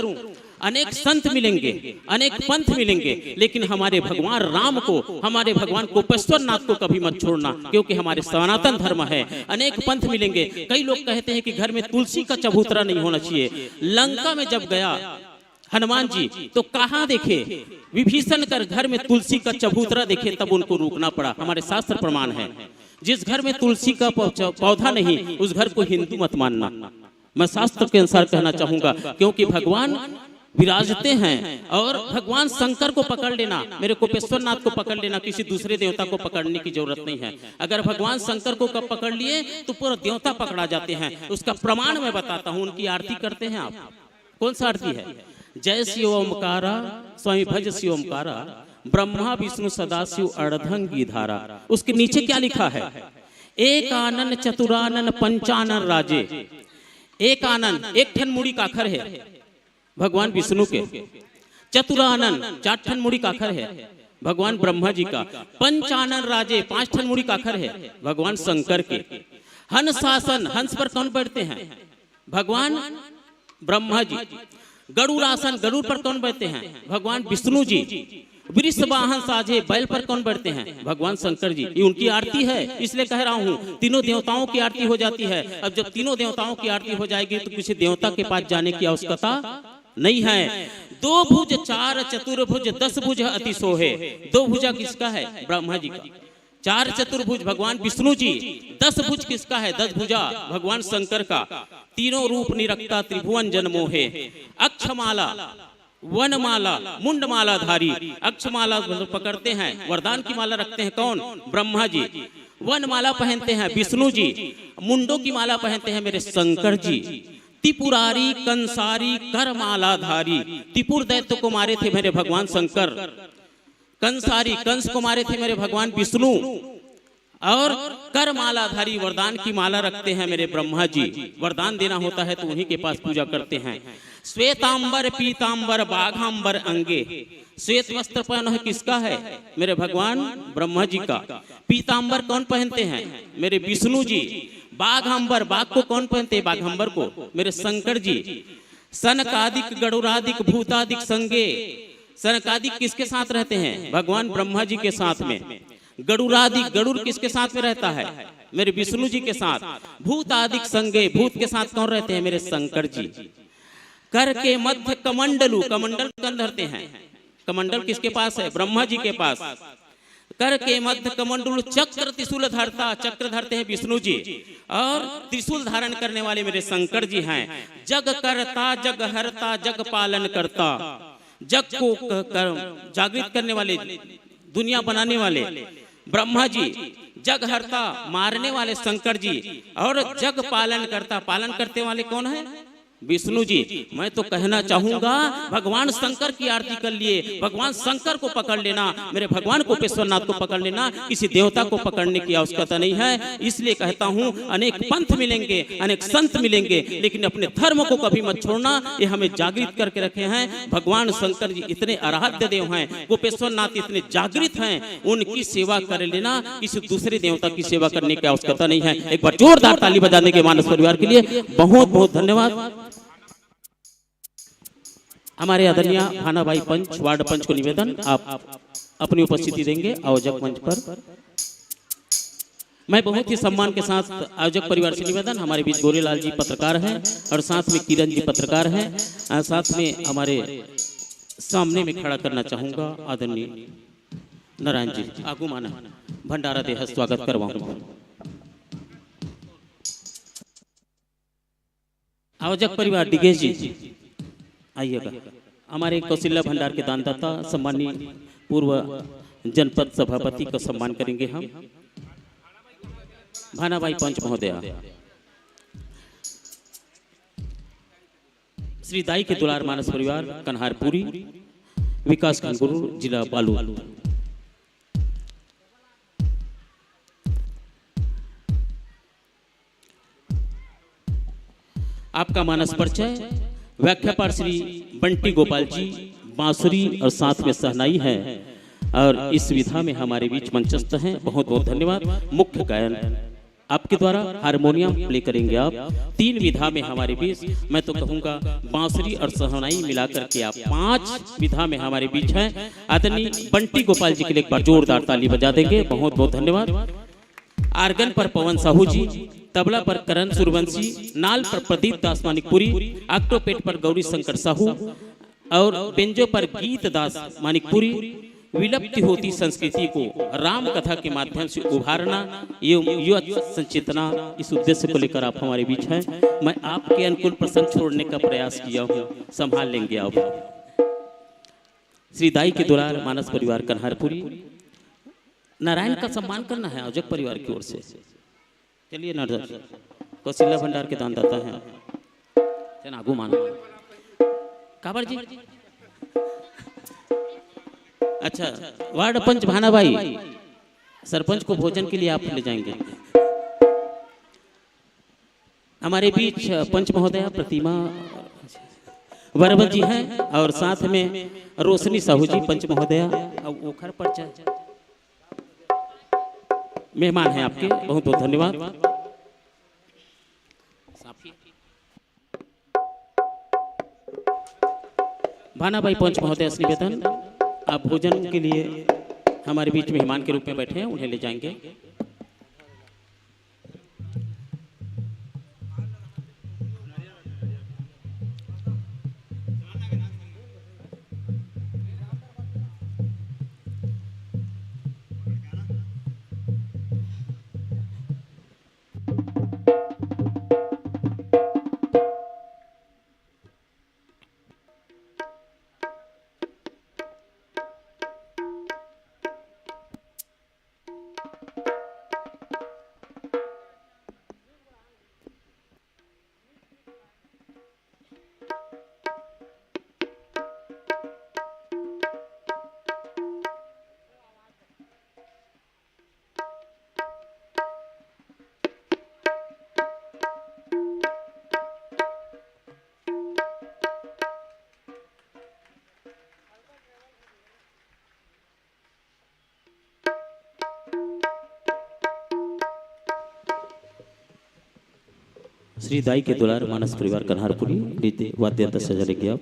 अनेक संत मिलेंगे, अनेक पंथ मिलेंगे, लेकिन हमारे भगवान राम को, हमारे भगवान कोपेश्वर नाथ को कभी मत छोड़ना, क्योंकि हमारे सनातन धर्म है। अनेक पंथ मिलेंगे। कई लोग कहते हैं कि घर में तुलसी का चबूतरा नहीं होना चाहिए। लंका में जब गया हनुमान जी, तो कहां देखे? विभीषण कर घर में तुलसी का चबूतरा देखे, तब उनको रोकना पड़ा। हमारे शास्त्र प्रमाण है, जिस घर में तुलसी का पौ-, पौधा नहीं, उस घर को हिंदू मत मानना। मैं शास्त्र के अनुसार कहना चाहूंगा, क्योंकि भगवान विराजते हैं। और भगवान शंकर को पकड़ लेना, मेरे कोपेश्वर नाथ को पकड़ लेना, किसी दूसरे देवता को पकड़ने की जरूरत नहीं है। अगर भगवान शंकर को कब पकड़ लिए तो पूरा देवता पकड़ा जाते हैं। उसका प्रमाण मैं बताता हूँ, उनकी आरती करते हैं आप। कौन सा आरती है? जय शिव ओमकारा, स्वामी भज शिव ओमकारा, ब्रह्मा विष्णु सदाशिव अर्धंगी धारा। उसके नीचे क्या लिखा है? एक आनन चतुरानन पंचानन राजे। एक आनन, एक ठन मुड़ी काखर है भगवान विष्णु के। चतुरानन, चार ठन मुड़ी काखर है भगवान ब्रह्मा जी का। पंचानन राजे, पांच ठन मुड़ी काखर है भगवान शंकर के। हंसासन, हंस पर कौन बैठते हैं? भगवान ब्रह्मा जी। गरुड़ासन, गरुड़ पर कौन बैठते हैं? भगवान विष्णु जी। वृषवाहन साजे, बैल पर कौन बैठते हैं? भगवान शंकर जी। ये उनकी आरती है, इसलिए कह रहा हूँ, तीनों देवताओं की आरती हो जाती है। अब जब तीनों देवताओं की आरती हो जाएगी तो किसी देवता के पास जाने की आवश्यकता नहीं है। दो भुज चार चतुर्भुज दस भुज अति सोहे। दो भुजा किसका है? ब्रह्मा जी का। चार चतुर्भुज भगवान विष्णु जी। दस भुज किसका है? दस भुजा भगवान शंकर का। तीनों रूप निरखता त्रिभुवन जन मोहे। अक्षमाला, वनमाला, मुंडमाला धारी। अक्षमाला मतलब पकड़ते हैं, वरदान की माला रखते हैं। कौन? ब्रह्मा जी। वनमाला पहनते हैं विष्णु जी। मुंडों की माला पहनते हैं मेरे शंकर जी। त्रिपुरारी कंसारी करमाला धारी। त्रिपुर दैत्य को मारे थे मेरे भगवान शंकर। कंसारी, कंस को मारे थे मेरे भगवान विष्णु। और करमालाधारी, वरदान की माला रखते हैं मेरे ब्रह्मा जी। वरदान देना होता है तो उन्हीं के पास पूजा करते हैं। श्वेतांबर पीतांबर बाघांबर अंगे। श्वेत वस्त्र पहनो है, किसका है? मेरे भगवान ब्रह्मा जी का। पीतांबर कौन पहनते हैं? मेरे विष्णु जी। बाघांबर, बाघ को कौन पहनते हैं? बाघांबर को मेरे शंकर जी। सनकादिक गरुड़ादिक भूतादिक संगे। सनकादिक किसके साथ रहते हैं? भगवान ब्रह्मा जी के साथ में। गरुड़ादिक, गरुड़ किसके साथ में रहता है? मेरे विष्णु जी के साथ। भूतादिक संगे, भूत के साथ कौन रहते हैं? मेरे शंकर जी। कर के मध्य कमंडलु, कमंडल कौन धरते हैं? कमंडल किसके पास है? ब्रह्मा जी के पास। कर के मध्य कमंडलु चक्र त्रिशूल धरता, चक्र धरते हैं विष्णु जी। और त्रिशूल धारण करने वाले मेरे शंकर जी हैं। जग करता, जग हरता, जग पालन करता। जग को क-, कर, जागृत करने वाले, दुनिया बनाने वाले ब्रह्मा जी। जग हरता, मारने वाले शंकर जी। और जग पालन करता, पालन करते वाले कौन है? विष्णु जी। मैं तो कहना चाहूंगा, भगवान शंकर की आरती कर लिए, भगवान शंकर को पकड़ लेना, मेरे भगवान कोपेश्वर नाथ को पकड़ लेना, किसी देवता को पकड़ने की आवश्यकता नहीं है। इसलिए कहता हूँ, अनेक पंथ मिलेंगे, अनेक संत मिलेंगे, लेकिन अपने धर्म को कभी मत छोड़ना। ये हमें जागृत करके रखे हैं। भगवान शंकर जी इतने आराध्य देव हैं, कोपेश्वर नाथ इतने जागृत हैं, उनकी सेवा कर लेना, किसी दूसरे देवता की सेवा करने की आवश्यकता नहीं है। एक बार जोरदार ताली बजा देंगे मानस परिवार के लिए। बहुत बहुत धन्यवाद। हमारे आदरणीय भाना भाई पंच, वार्ड पंच को निवेदन, आप अपनी उपस्थिति देंगे आयोजक मंच पर। मैं बहुत ही सम्मान के साथ आयोजक परिवार से निवेदन, हमारे बीच गोरेलाल जी पत्रकार हैं और साथ में किरण जी पत्रकार हैं, अ, साथ में हमारे सामने में खड़ा करना चाहूंगा आदरणीय नारायण जी, आगू माना भंडारा देह स्वागत करवाऊंगा। आयोजक परिवार डिगेश जी, आइएगा। हमारे कौशल्या भंडार के दानदाता, सम्माननीय पूर्व जनपद सभापति का सम्मान करेंगे हम। भानाबाई पंच महोदया, श्री दाई के दुलार मानस परिवार, कन्हारपुरी, विकासखंड गुरूर, जिला बालोद। आपका मानस परिचय, व्याख्यापाठ श्री बंटी गोपाल जी, बांसुरी और साथ में सहनाई है, और इस विधा में हमारे बीच मंचस्थ हैं। बहुत बहुत धन्यवाद। मुख्य गायन आपके द्वारा, हारमोनियम प्ले करेंगे आप। तीन विधा में हमारे बीच, मैं तो कहूँगा, बांसुरी और सहनाई मिलाकर के आप पांच विधा में हमारे बीच हैं। आदरणीय बंटी गोपाल जी के लिए एक बार जोरदार ताली बजा देंगे। बहुत बहुत धन्यवाद। आर्गन पर पवन साहू जी, तबला पर करण सूर्यवंशी, नाल पर प्रदीप दास मानिकपुरी, ऑक्टोपेट पर गौरी शंकर साहू और बेंजो पर गीत दास मानिकपुरी, विलुप्त होती संस्कृति को राम कथा के माध्यम से उभारना, ये युवा संचेतना, इस उद्देश्य को लेकर आप हमारे बीच हैं। मैं आपके अनुकूल प्रसंग छोड़ने का प्रयास किया हूँ, संभाल लेंगे आप। श्री दाई के दुलार मानस परिवार कन्हारपुरी। नारायण का सम्मान करना है आयोजक परिवार की ओर से। चलिए नारद जी, कौशल्या भंडार के दानदाता हैं। चल, आगू मानो। काबर जी? अच्छा, वार्ड पंच भाना भाई, सरपंच को भोजन के लिए आप ले जाएंगे। हमारे बीच पंच महोदया प्रतिमा वर्मा जी हैं और साथ में रोशनी साहू जी, पंच महोदया, अब ओखर पर चा-, मेहमान हैं आपके, बहुत बहुत धन्यवाद। भानाबाई पंच महोदय से निवेदन, आप भोजन के लिए हमारे बीच मेहमान के रूप में बैठे हैं, उन्हें ले जाएंगे। श्री दाई के दुलार मानस परिवार कन्हारपुरी, रीति वाद्य यंत्र सजा लेके आओ।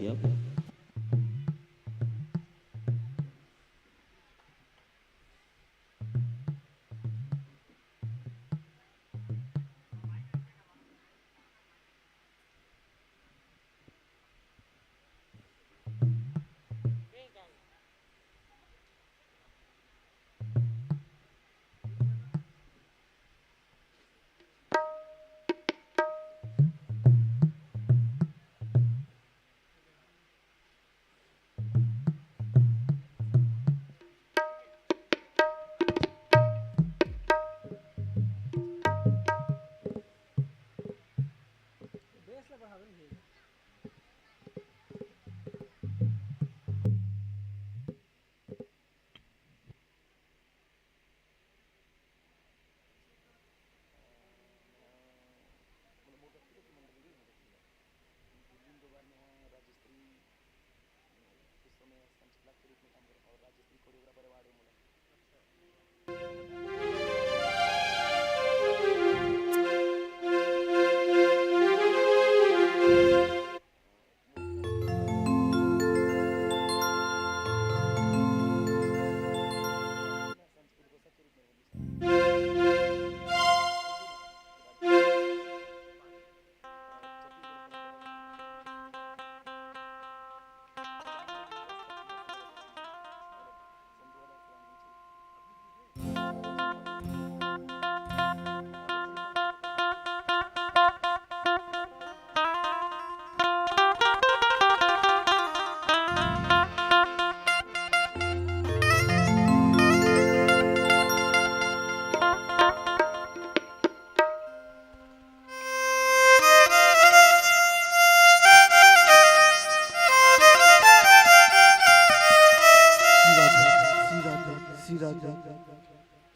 श्री राधे, श्री राधे,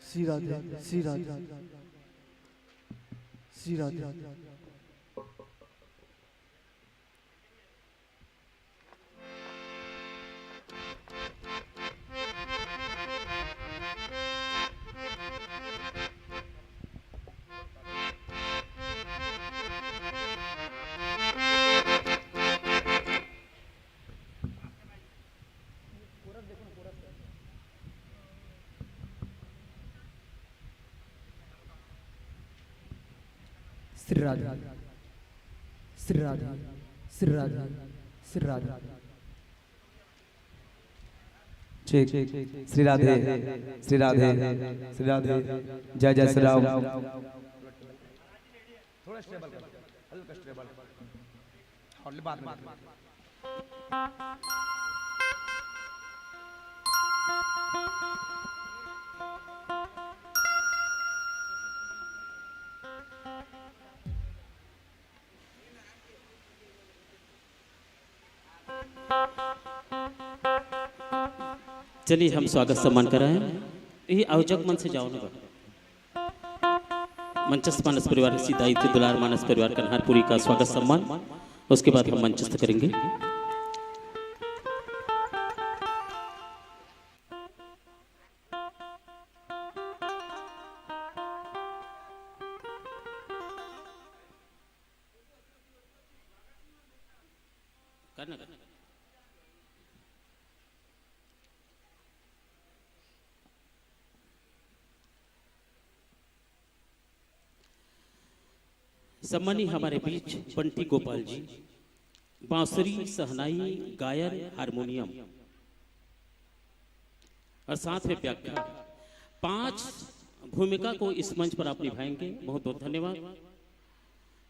श्री राधे, श्री राधे, श्री राधे। श्री राधे, श्री राधे, श्री राधे, श्री राधे। ठीक। श्री राधे, श्री राधे, श्री राधे। जय जय श्री राम। थोड़ा स्टेबल कर, हल्का स्टेबल। और ले बाद में। चलिए, हम स्वागत सम्मान कराएं। ये आयोजक मन से जाओ ना बा। मंचस्थ मानस परिवार, सीधा इथे दुलार मानस परिवार कन्हारपुरी का स्वागत सम्मान। उसके बाद हम मंचस्थ करेंगे। करना, करना। सम्मानी हमारे बीच बंटी गोपाल जी, बांसुरी, शहनाई, गायन, हारमोनियम और साथ में व्याख्या, पांच भूमिका को इस मंच पर आप निभाएंगे। बहुत बहुत धन्यवाद।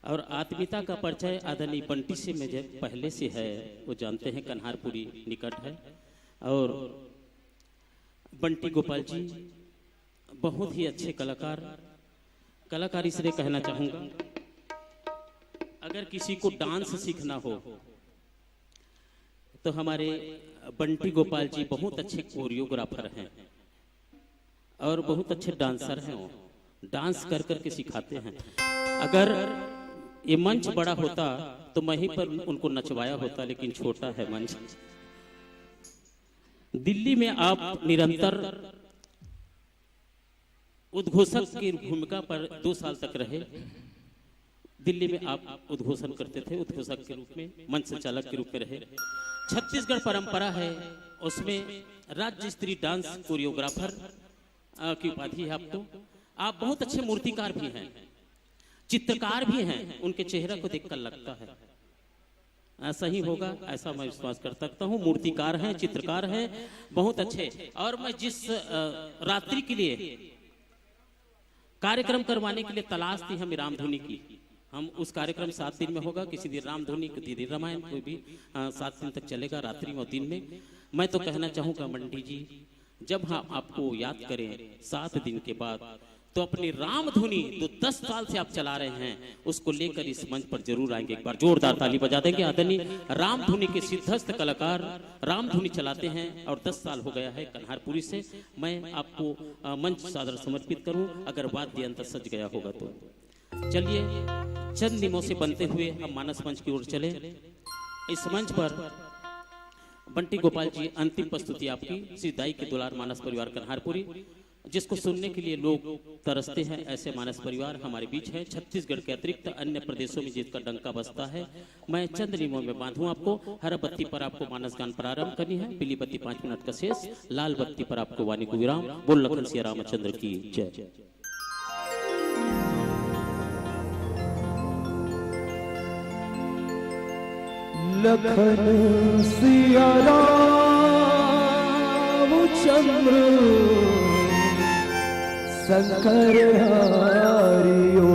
और आत्मीयता का परिचय आदरणीय बंटी से मुझे पहले से है, वो जानते हैं कन्हारपुरी निकट है। और बंटी गोपाल जी बहुत ही अच्छे कलाकार, कलाकार इसलिए कहना चाहूँगा, अगर किसी को डांस सीखना हो तो हमारे बंटी गोपाल जी बहुत अच्छे कोरियोग्राफर हैं और बहुत अच्छे डांसर हैं। वो डांस कर करके सिखाते हैं। अगर ये मंच बड़ा होता तो मैं ही पर उनको नचवाया होता, लेकिन छोटा है मंच। दिल्ली में आप निरंतर उद्घोषक की भूमिका पर दो साल तक रहे। दिल्ली में आप उद्घोषण करते थे, उद्घोषक के रूप में, मंच संचालक के रूप में रहे। छत्तीसगढ़ परंपरा है, उसमें राज्य स्तरीय डांस कोरियोग्राफर, अ, की उपाधि है आपको। आप बहुत अच्छे मूर्तिकार भी हैं, चित्रकार भी हैं, उनके चेहरे को देखकर लगता है ऐसा ही होगा, ऐसा मैं विश्वास कर सकता हूँ। मूर्तिकार हैं, चित्रकार हैं, बहुत अच्छे। और मैं जिस, अ, रात्रि के लिए कार्यक्रम करवाने के लिए तलाश थी हमें रामधुनी की, हम उस कार्यक्रम सात दिन में होगा, किसी दिन रामधुनी, किसी दिन रामायण, कोई भी, अ, सात दिन तक चलेगा, रात्रि में और दिन में। मैं तो कहना चाहूँगा बंटी जी, जब हम आपको याद करें सात दिन के बाद, तो अपनी रामधुनी जो दस साल से आप चला रहे हैं, उसको लेकर इस मंच पर जरूर आएंगे। एक बार जोरदार ताली बजा देंगे। आदरणीय रामधुनी के सिद्धस्थ कलाकार रामधुनी चलाते हैं और दस साल हो गया है कन्हारपुरी से। मैं आपको, अ, मंच सादर समर्पित करूं, अगर वाद्य यंत्र सज गया होगा तो। चलिए, चंद निमों से बनते हुए हम मानस मंच की ओर चले। इस मंच पर बंटी गोपाल जी, अंतिम प्रस्तुति आपकी, श्री दाई के दुलार मानस परिवार कन्हारपुरी, जिसको सुनने के लिए लोग तरसते हैं, ऐसे मानस परिवार हमारे बीच हैं। छत्तीसगढ़ के अतिरिक्त अन्य प्रदेशों में जिसका डंका बजता है, मैं चंद नियमों में बांधूं आपको। हर बत्ती पर आपको मानस गान प्रारंभ करनी है, पीली बत्ती पाँच मिनट का शेष, लाल बत्ती पर आपको वाणी को विराम। बोल लखन सिया रामचंद्र की जय। लखन सिया राम चंद्र शंकर हरिओ।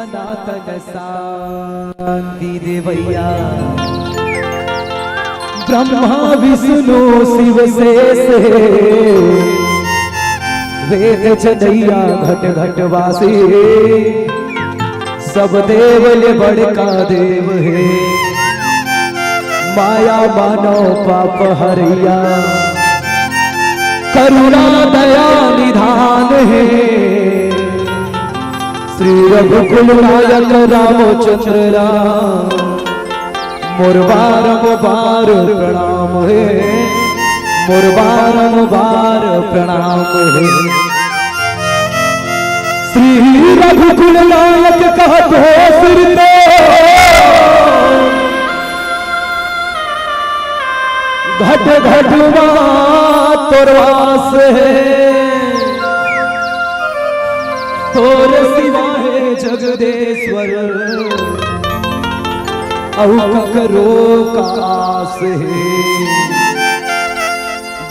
सनातन शांति देवैया, ब्रह्मा विष्णु शिव शेष हे, वेद जनैया घट घट वासी, सब देव ले बड़का देव हे। माया मानव पाप हरैया, करुणा दया निधान हे। श्री रघुकुल नायक रामचंद्र राम, मोर बारंबार प्रणाम हे, मोर बारंबार प्रणाम हे। श्री रघुकुल नायक कहत हो सिरते, घट घट मा तोर वास हे, तोर सिवा हे जगदेश्वर, अउ ककरो का आस हे।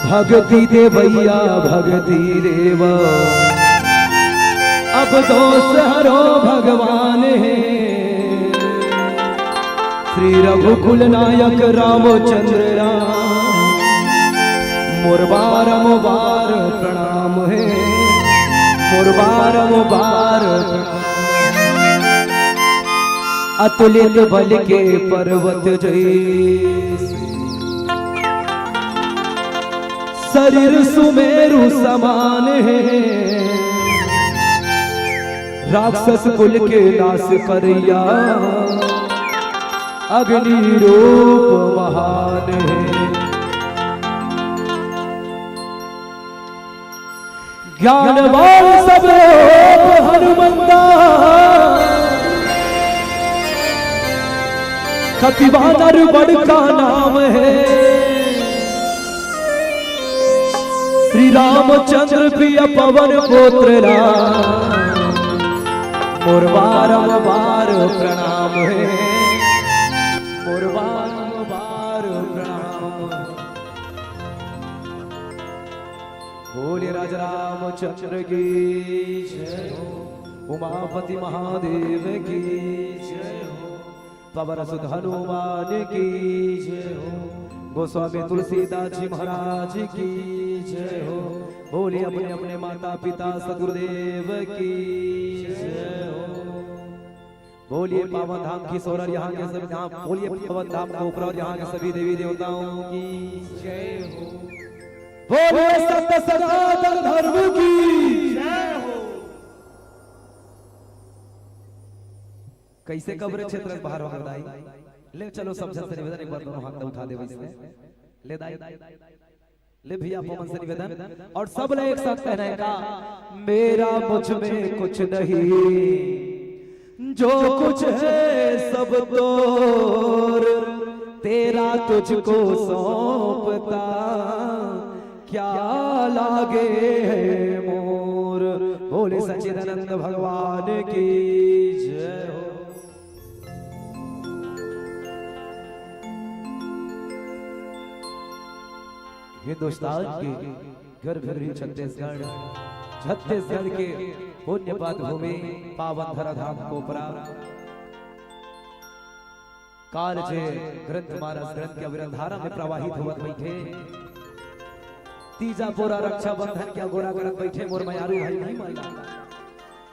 भगती देवैया भगती देवा, अब दोष हरो भगवान हे। श्री रघुकुल नायक रामचंद्र राम, मोर बारंबार प्रणाम हे, मोर बारंबार प्रणाम। अतुलित बल के पर्वत जैसे, शरीर सुमेरु समान हे। राक्षस कुल के नाश करैया, अग्नि रूप महान हे। ज्ञानवान सब लोग हनुमंता, कपि वानर बड़का नाम हे। श्री रामचंद्र प्रिय पवन पुत्र राम, मोर बारंबार प्रणाम हे, मोर बारंबार प्रणाम। बोले राजा रामचंद्र की जय हो, उमापति महादेव की जय हो, पवन सुत हनुमान की जय हो, गोस्वामी तुलसीदास जी महाराज की जय हो। बोलिए अपने अपने माता पिता सदगुरुदेव की जय हो। बोलिए पावन धाम की सोरर यहाँ के सभी धाम, बोलिए पावन धाम कोपरा और यहाँ के सभी देवी देवताओं की जय हो। बोलिए सत्य सनातन धर्म की जय हो। कैसे कब्र क्षेत्र बाहर हो दाई? ले चलो सब जन से निवेदन, एक बार दोनों हाथ उठा दे वैसे। ले दाई, ले भैया आप मन से निवेदन और सब ले एक साथ कहना है का, मेरा मुझ में कुछ नहीं, जो कुछ है सब तोर, तेरा तुझको सौंपता, क्या लागे है मोर। बोले सच्चिदानंद भगवान की जय हो। हिंदुस्तान के गर्भगृह छत्तीसगढ़, छत्तीसगढ़ के पुण्य पद भूमि पावन धरा धाम कोपरा, काल जे ग्रंथ महाराज ग्रंथ के अविरल धारा में प्रवाहित होवत बैठे, तीजा पोरा रक्षाबंधन के अगोरा करत बैठे मोर मयारू भाई नहीं मन ला।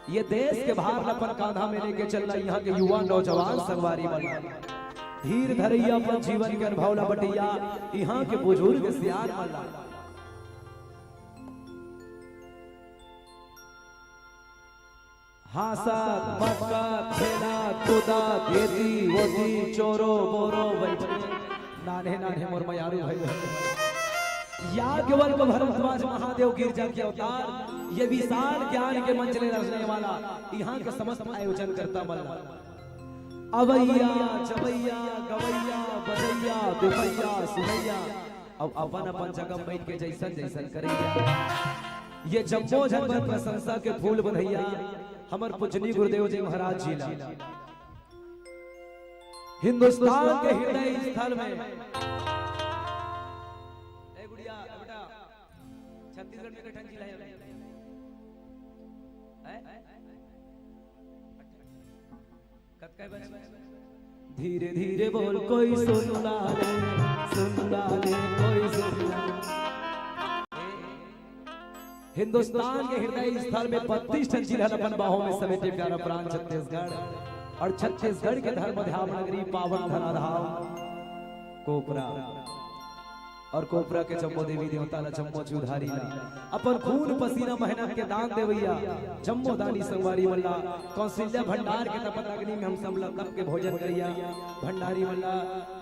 ये देश के भार ल अपन कांधा में लेके चलना यहाँ के युवा नौजवान संगवारी मन ला, धीर धरैया अपन जीवन के अनुभव ला बटैया यहाँ के बुजुर्ग सियान मन ला। हाँसत, मटकत, खेलत, कूदत, एती, ओती, चोरो, बोरो, बैठे, नान्हे, नान्हे मोर मयारू भाई बहन। याज्ञवल्क्य भरद्वाज महादेव गिरजा के अवतार, ये विशाल ज्ञान के मंच ले रचने वाला, यहाँ के समस्त आयोजन करता मन ला। अवैया, जवैया, गवैया, बजैया, दुखैया, सुनैया, अब अपन अपन जगह बैठ के जैसन जैसन करैया। ये जम्मो झन बर प्रशंसा के फूल बधैया हमर पूजनीय गुरुदेव जी महाराज जी ला। हिंदुस्तान के हृदय स्थल में, ए गुड़िया, ए बेटा, छत्तीसगढ़ में कठन जिला है? हैं? कतका बज धीरे धीरे बोल कोई सुनना दे, सुनना दे कोई सुनना। हिंदुस्तान के हृदय स्थल में बत्तीस ठन जिला अपन बाहों में समेटे प्यारा प्राण छत्तीसगढ़। और छत्तीसगढ़ के धर्म ध्यान नगरी पावन धराधाम कोपरा। और कोपरा के जम्मो देवी देवता ला, जम्मो चौधारी ला, अपन खून पसीना मेहनत के दान देवैया जम्मो दानी संगवारी मन ला कौशल्या भंडार के तपत अग्नि में हम सब ला तप के भोजन करैया भंडारी मन ला,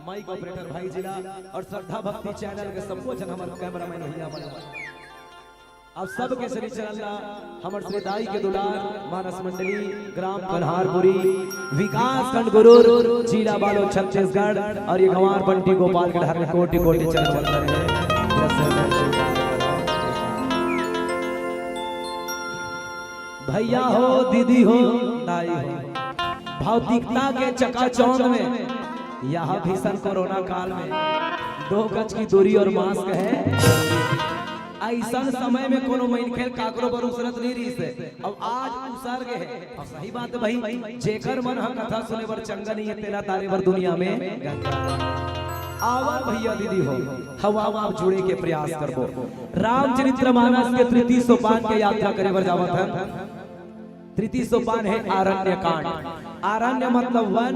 माइक ऑपरेटर भाई जी ला और श्रद्धा भक्ति चैनल के सबको जन हमर कैमरामैन भैया मन ला। आप सबके श्री चरण ला हमर श्री दाई के दुलार, मानस मंडली, ग्राम कन्हारपुरी, विकास खंड गुरूर, जिला बालोद, छत्तीसगढ़। और ये गंवार बंटी गोपाल के ढार कोटि कोटि चरण वंदन है। भैया हो, दीदी हो, दाई हो, भौतिकता के चकाचौंध में, यह भीषण कोरोना काल में दो गज की दूरी और मास्क है। ऐसन समय में कोनो मनखे ल काकरो बर उसरत नहीं रहिस हे, अब आज उसर गे हे। अब सही बात हे भाई, जेकर मन ह कथा सुने बर चंगा नहीं हे, तेला तारे बर दुनिया में गंगा। आवा भैया दीदी हो, हवा में आप जुड़े के प्रयास करबो। रामचरित्र मानस के तृतीय सोपान के यात्रा करे बर जावत हन। तृतीय सोपान हे आरण्य कांड। आरण्य मतलब वन,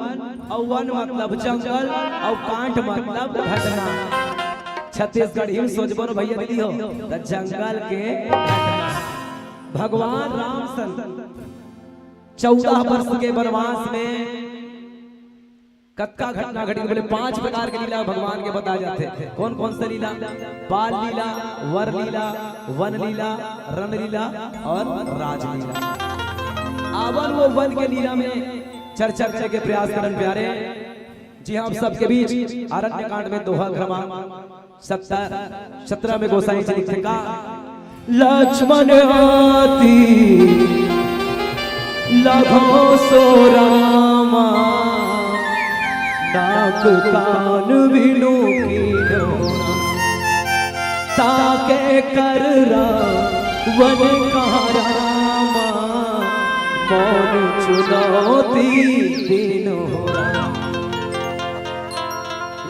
अउ वन मतलब जंगल, अउ कांड मतलब घटना। छत्तीसगढ़ी में सोचबो न भैया दीदी हो, त जंगल के घटना। भगवान राम सन चौदह वर्ष के वनवास में कतका घटना घटिस, बोले पांच प्रकार के लीला भगवान के बताए जाथे। कौन कौन से लीला? बाल लीला, वर लीला, वन लीला, रण लीला और राजलीला। आवन वो वन के लीला में चर्चा करे के प्रयास करन प्यारे। जी हाँ, आप सबके बीच आरण्य कांड में दोहा क्रमांक सत्तर, सत्रह में गोसाई जी लिखथे का, लक्ष्मण आती लघो सो रामा, नाक कान बिनु कीन्हो, ताके कर रावण कहा रामा, मौन चुनौती दीन्हो।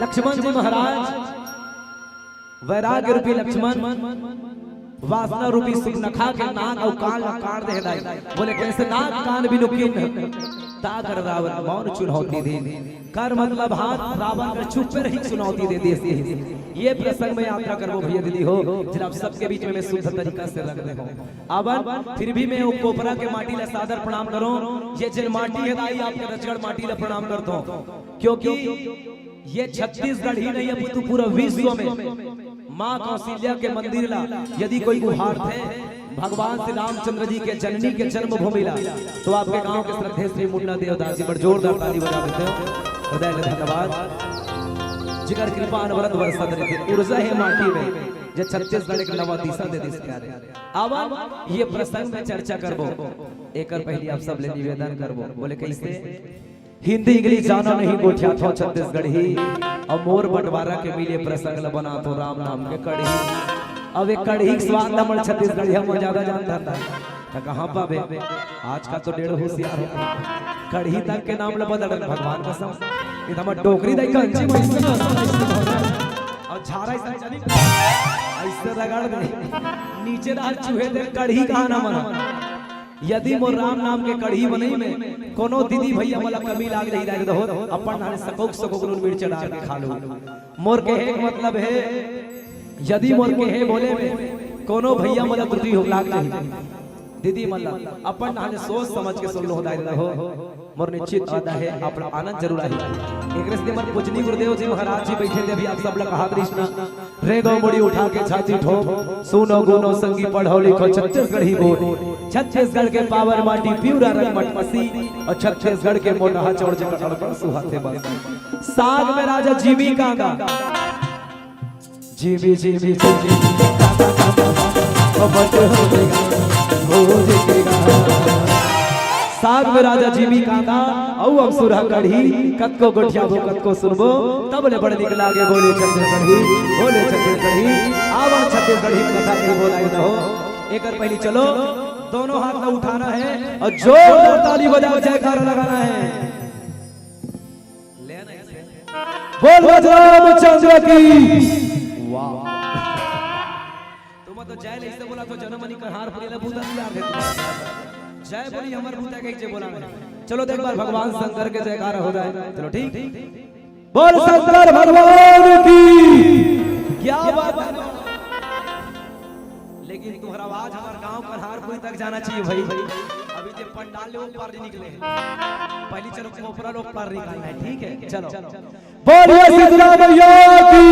लक्ष्मण जी महाराज वैराग्य रूपी लक्ष्मण वासना रूपी सुपनखा के नाक अउ कान ला काट दे हे दाई। बोले, कैसे नाक कान बिनु कीन्ह, ताकर रावण मौन चुनौती दीन्ह। कर मतलब हाथ, रावण कर चुप्पे रही चुनौती दे दिस। ये प्रसंग में यात्रा करबो भैया दीदी हो, जेला आप सबके बीच में मैं शुद्ध तरीका से रख दे हूँ। आवन, फिर भी मैं वो कोपरा के माटी ला सादर प्रणाम करूँ। ये जेन माटी हे दाई, आपके रजगढ़ माटी ला प्रणाम करता हूँ, क्योंकि ये छत्तीसगढ़ ही नहीं, अपितु पूरा विश्व में माँ कौशल्या के मंदिर ला यदि कोई उभारथे, भगवान श्री रामचंद्र जी के जननी के जन्मभूमि ला, तो आपके गांव के श्रद्धेय श्री मुन्ना देवदास जी बर जोरदार ताली बजा देते हो। हृदय ले धन्यवाद। जिकर कृपा अनवरत बरसत रहिथे, ऊर्जा हे माटी में, जे छत्तीसगढ़ एक नवा दिशा दे दिस प्यारे। आवा ये प्रसंग में चर्चा करबो, एकर पहली आप सब ले निवेदन करबो। बोले कैसे? हिंदी इंग्लिश जानो नहीं, गोठियाथो छत्तीसगढ़ी। अउ मोर बंटवारा के मिले प्रसंग ल बनाथो राम नाम के कढ़ी। अब एक कढ़ी के स्वाद ल हमर छत्तीसगढ़िया मन ज्यादा जानथन। त कहाँ पाबे? आजकल तो डेढ़ होशियार हो। कढ़ी तक के नाम ल बदल रहे भगवान कसम। ये तो हमर डोकरी दाई कंची में इसमें अउ झारा ऐसा चली, ऐसे रगड़ दे। नीचे डाल चूहे दे कढ़ी कहाँ ना मना। यदि मोर राम नाम के कढ़ी बनई में कोनो दीदी भैया मोला कमी लाग रही, लाग दहो, अपन नाम सकोक सकोक नून मिर्च डाल के खा लो। मोर कहे के मतलब हे, यदि मोर कहे बोले में कोनो भैया मोला त्रुटि हो लाग रही, दीदी मन ला अपन नाम सोच समझ के सुन लो, दाई दहो। मोर निश्चित वादा हे, आप ला आनंद जरूर आही। एकरे से हमर पूजनीय गुरुदेव जी महाराज जी बैठे थे, अभी आप सब ला कहा दृष्णा, रे दो मुड़ी उठा के छाती ठोक, सुनो गुनो संगी पढ़ो लिखो छत्तीसगढ़ी बोल। छत्तीसगढ़ के पावन माटी पिउरा रंग मटमसी, अउ छत्तीसगढ़ के मोटहा चौड़ जेकर अड़पन सुहाथे बस। साग में राजा जीवी कांदा। जीवी, जीवी, जीवी, कांदा, कांदा, कांदा, ओ बट हो जाएगा, हो जाएगा। साग में राजा जीवी कांदा, अउ अब सुरहा कढ़ी, कतको गोठियाबो, कतको सुनबो, तब ले बड़ निक लागे, बोले छत्तीसगढ़ी, बोले छत्तीसगढ़ी। आवा छत्तीसगढ़ी कथा कही बोलाई न हो। एकर पहली चलो, दोनों हाथ ला उठाना हे अउ जोरदार ताली बजा जयकारा लगाना हे। बोल राम चंद्र की। वाह। तुम तो जय नहीं से बोला तो जनमनी कहार पुरी ला बूता दिया दे। जय बोली हमर बूता के जे बोला है। चलो तो एक बार भगवान शंकर के जयकारा हो जाए। चलो ठीक। बोल शंकर भगवान की। क्या बात है। लेकिन तुम्हारा आवाज हमारे गांव कहार पुरी तक जाना चाहिए भाई। अभी जे पंडाल लोग पार नहीं निकले हैं। पहली चलो कोपरा लोग पार निकलना है, ठीक है? चलो। बोलिए शीतला मैया की।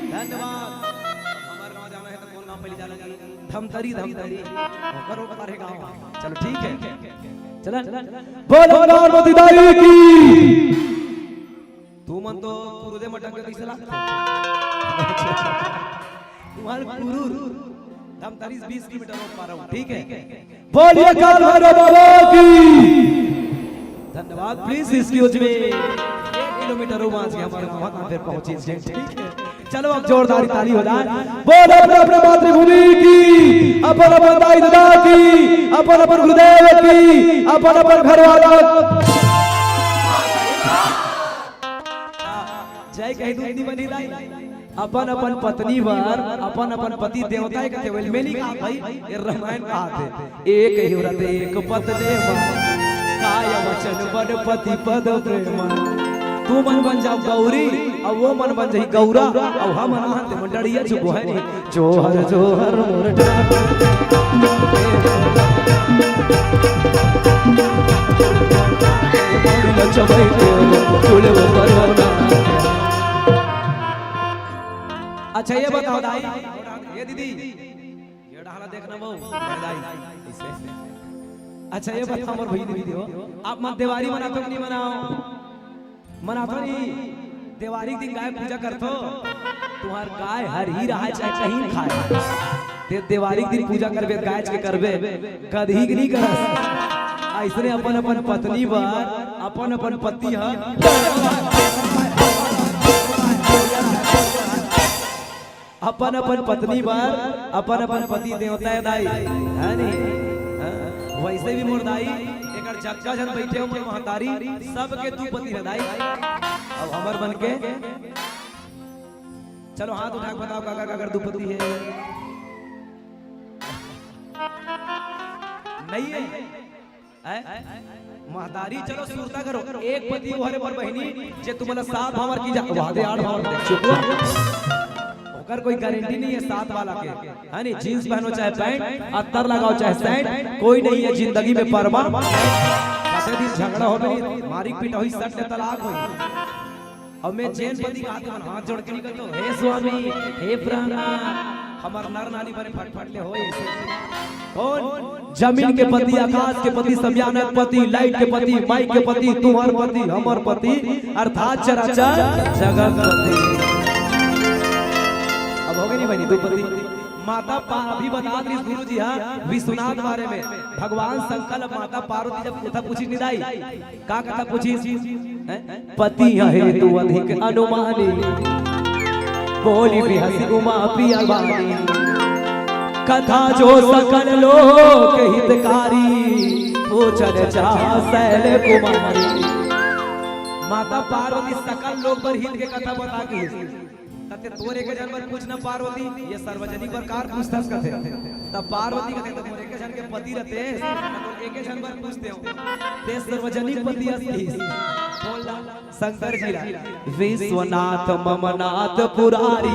धन्यवाद। हमारे गांव जाना है तो कौन गांव पहले जाना है? धमतरी, धमतरी। ओकर ऊपर है गांव। चलो ठीक है। चलन। बोलो पार्वती दाई की। तू मन तो कुरुदे मटक के कैसे लागथे? तुम्हारे कुरुद। धमतरी से बीस किलोमीटर ऊपर हूँ, ठीक है? बोलिए काल भैरव बाबा की। धन्यवाद। Please excuse me. एक किलोमीटर वो आज हमारे वहां फिर पहुंची, ठीक है? चलो अब जोरदार ताली हो जाए। बोल अपने अपने मातृभूमि की, अपन अपन दाई ददा की, अपन अपन गुरुदेव की, अपन अपन घर वाला। जय कही दूध नहीं बनी दाई। अपन अपन पत्नी बर, अपन अपन पति देवता एक केवल में नहीं कहा भाई, ये रामायण कहा थे। एक ही व्रत एक पत्नी मन, काय वचन बन पति पद प्रेम। तू मन बन जाओ गौरी, और वो मन बन जाई गौरा, और हम अनहन ते मंडलिया चुप है नहीं। जोहर जोहर मोर ठाकुर। लचबै के तुलव परवना। अच्छा, ये बताओ दाई, ये दीदी, ये डाला देखना वो, दाई, ऐसे। अच्छा, ये बताओ, मोर भाई दीदी हो, आप मन देवारी मनाथो कि नहीं मनाओ? मनाथो नहीं, देवारी के दिन गाय पूजा करथो, तुम्हार गाय हर ही रहा चाहे कहीं खाए। दे-, देवारी के दिन पूजा करबे, गाय के करबे, गदही के नहीं करस। ऐसने अपन अपन पत्नी बर, अपन अपन पति ह अपन अपन पत्नी बर, अपन अपन पति देवता है दाई, है नी? हाँ? वैसे भी मोर दाई, एकर जतका झन बैठे हो मोर महतारी, सबके तू पति है दाई। अब हमर बन के, चलो हाथ उठा के बताओ काकर काकर दू पति है? नहीं है? हैं? महतारी, चलो सुरता करो, एक पति वो हरे मोर बहिनी, जे तुम्हारा सात भावर की जा, वहाँ दे आठ भावर दे, चुप हो। ओकर कोई गारंटी नहीं है सात वाला के, है नी? जींस पहनो चाहे पैंट, अत्तर लगाओ चाहे सेंट, कोई नहीं है जिंदगी में परमा। कते दिन झगड़ा हो गई, मारी पीट हुई, सट ले तलाक हुई। अउ मैं जेन पति कहात हंव, हाथ जोड़ के नहीं कहत हंव, "हे स्वामी, हे प्राणनाथ, हमर नर नारी बने फटफट ले होए।" कौन? जमीन के पति, आकाश के पति, समियाना के पति, लाइट के पति, माइक के पति, तुम्हर पति, हमर पति, अर्थात चराचर जगत पति। अब हो गे नहीं बहिनी, दू पति। माता पा-, अभी बतात रहिस गुरु जी हा विश्वनाथ बारे में। भगवान शंकर ला माता पार्वती जब कथा पूछिस निदाई, का कथा पूछिस? हैं? पति हेतु अधिक अनुमानी, बोली बिहसी उमा पिया बानी। कथा जो सकल लोक हितकारी, पूछन चाह शैल कुमारी। माता पार्वती सकल लोक बर हित के कथा बता के कथे, तोर एक झन बर पूछ ना पार्वती, ये सार्वजनिक बर काबर पूछथस कथे। तब पार्वती कथे, "त मोर एक झन के पति रहिते, त मोर एक झन बर पूछतेंव, ते सार्वजनिक पति अस कहिस।" बोल ना, शंकर जी ला, "विश्वनाथ मम नाथ पुरारी।"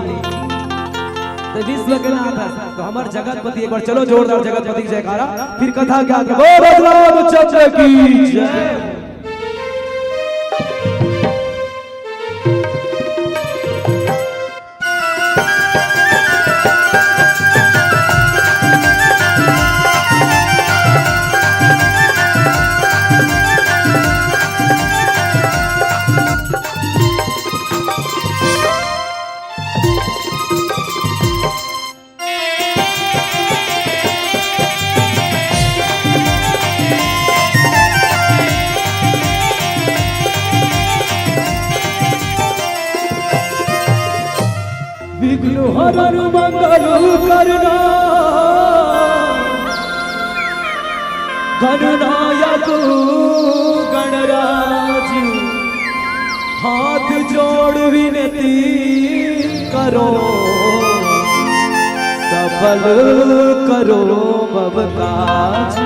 त विश्व के नाथ हे, त हमर जगतपति, एक बार चलो जोरदार जगतपति के जयकारा, फिर कथा के आगे बोल रामचंद्र की जय। विघ्न हरण मंगल करना, गणनायक गणराज हाथ जोड़ करो, सफल करो सब काज।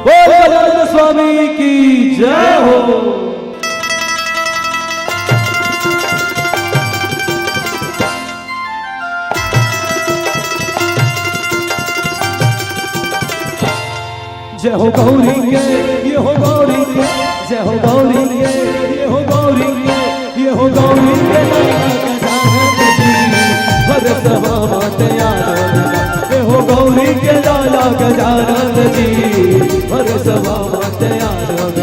बोल गजानन स्वामी की जय हो। जय हो गौरी के, ये हो गौरी के, जय हो गौरी के, ये हो गौरी के, ये हो गौरी के लाला गजानन जी, हर सभा माते आनंद। ये हो गौरी के लाला गजानन जी, हर सभा माते आनंद।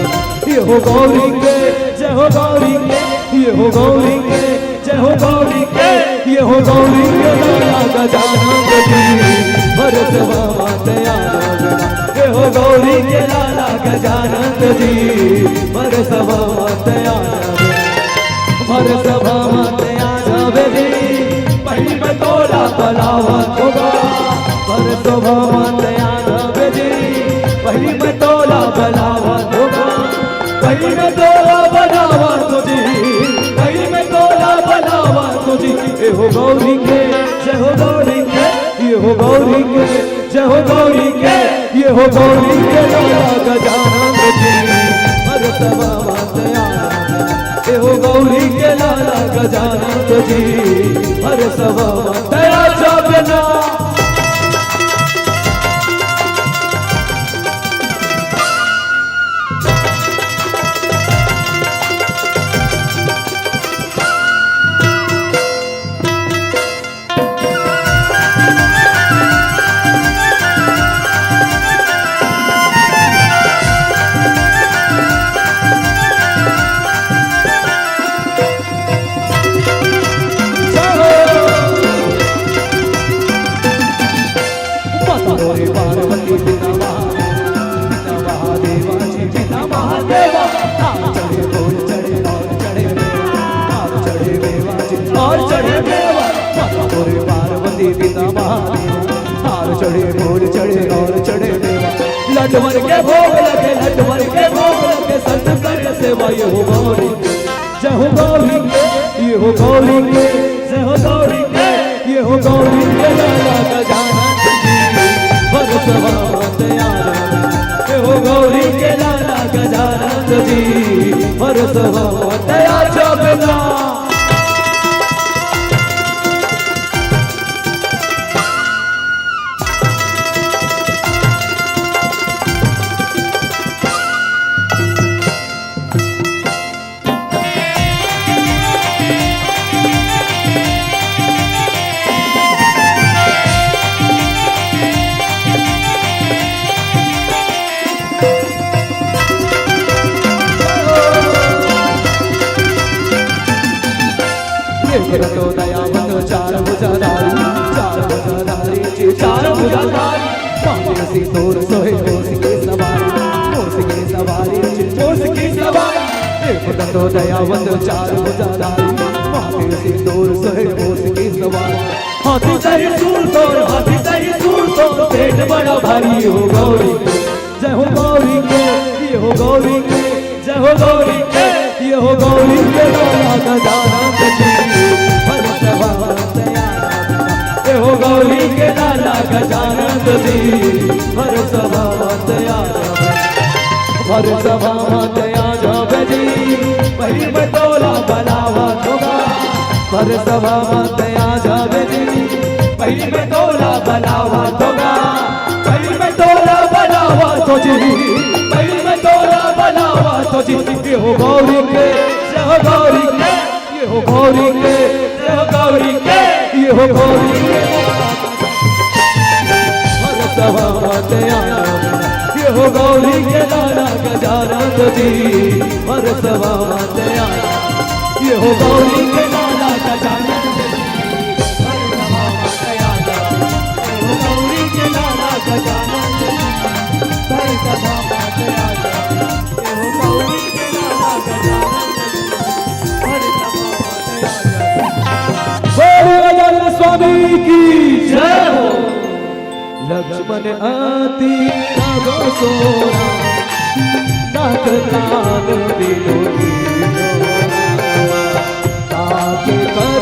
ये हो गौरी के, जय हो गौरी के, ये हो गौरी के, जय हो गौरी के, ये हो गौरी के लाला गजानन जी, हर सभा माते आनंद। ये हो गौरी के लाला गजानन जी, हर सभा माते आनंद। हर सभा माते आनंद जी, पहिली मैं तोला बलावत होगा। हर सभा माते आनंद जी, पहिली मैं तोला बलावत होगा। पहिली मैं तोला बलावत जी, पहिली मैं तोला बलावत जी। ये हो गौरी के, जय हो गौरी के, ये हो गौरी के, जय हो गौरी के, ये हो गौरी के लाला गजानन जी, हर सभा माते आनंद। ये हो गौरी के लाला गजानन जी, हर सभा माते आ जावे ना। और चढ़े मेवा, माता मोरे पार्वती पिता महादेव। हार चढ़े, फूल चढ़े और चढ़े मेवा। लड्डू भर के भोग लगे, लड्डू भर के भोग लगे, संत कर सेवा ये हो गौरी। जय हो गौरी के, ये हो गौरी के, जय हो गौरी के, ये हो गौरी के लाला गजानन जी। हर सभा माते आनंद। ये हो गौरी के लाला गजानन जी। हर सभा माते आ जावे ना। एक तो दयावंत चार भुजाधारी, चार भुजाधारी जी, चार भुजाधारी। माथे सिंदूर सोहे मोस की सवारी, मोस की सवारी जी, मोस की सवारी। एक तो दयावंत चार भुजाधारी, माथे सिंदूर सोहे मोस की सवारी। हाथी सही सूंड तोर, हाथी सही सूंड तोर, पेट बड़ा भारी हो गौरी। जय हो गौरी के, ये हो गौरी के, जय हो गौरी के, ये हो गौरी के लाला गजानन जी। हर सभा माते आनंद। ये हो गौरी के लाला गजानन जी। हर सभा माते आनंद। हर सभा माते आ जावे जी, पहिली मैं तोला बलावत होगा। हर सभा माते आ जावे जी, पहिली मैं तोला बलावत होगा। पहिली मैं तोला बलावत हो जी, पहिली मैं तोला बलावत हो जी। ये हो गौरी के, जय हो गौरी के, ये हो गौरी के, जय हो गौरी के, ये हो गौरी के। हर सभा माते आनंद, ये हो गौरी के लाला गजानन जी। हर सभा माते आनंद, ये हो गौरी के लाला गजानन जी। हर सभा माते आनंद, ये हो गौरी के लाला गजानन जी। हर सभा माते आनंद, ये हो गौरी के लाला गजानन जी। हर सभा माते आनंद। बोलो गजानन स्वामी की जय हो। लक्ष्मण आती नागो सोना, नाक कान बिनु कीनो रामा। ताके कर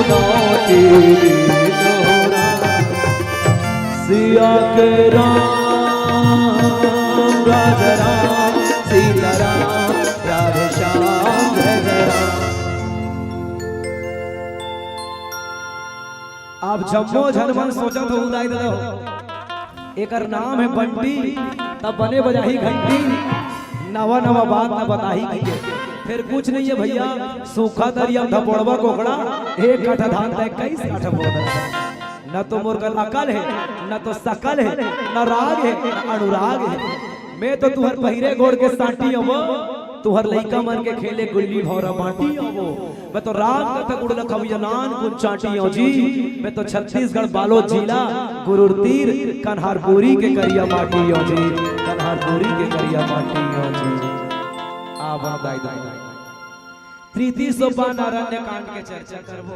लौटे दोहरा। सिया के राम, राजा राम, सीता राम, राधे श्याम, जय जय राम। आप जम्मो झन मन सोचत हो, उदाई दे दो। एकर नाम है बंटी, तब बने बजाही घंटी, नवा नवा बात न बताही कहिके। फिर कुछ नहीं है भैया, सूखा दरिया में धपोड़वा कोकड़ा, एक कट्ठा धान तय कईस कट्ठा बोनस। न तो मोर कर अकल है, न तो सकल है, न राग है, न अनुराग है। मैं तो तुहर पहिरे गोड़ के सांटी हूँ, तुहर लइका मन के खेले गुल्ली भौरा बांटी हूँ। मैं तो राम कथा गुड़ लखविया नान कुन चांटी हूँ जी। मैं तो छत्तीसगढ़ बालोद जिला गुरुर तीर कन्हारपुरी के करिया माटी हूँ जी। कन्हारपुरी के करिया माटी हूँ जी। आ बन दाई दाई। प्रीति सोपान अरण्य कांड के चर्चा करबो।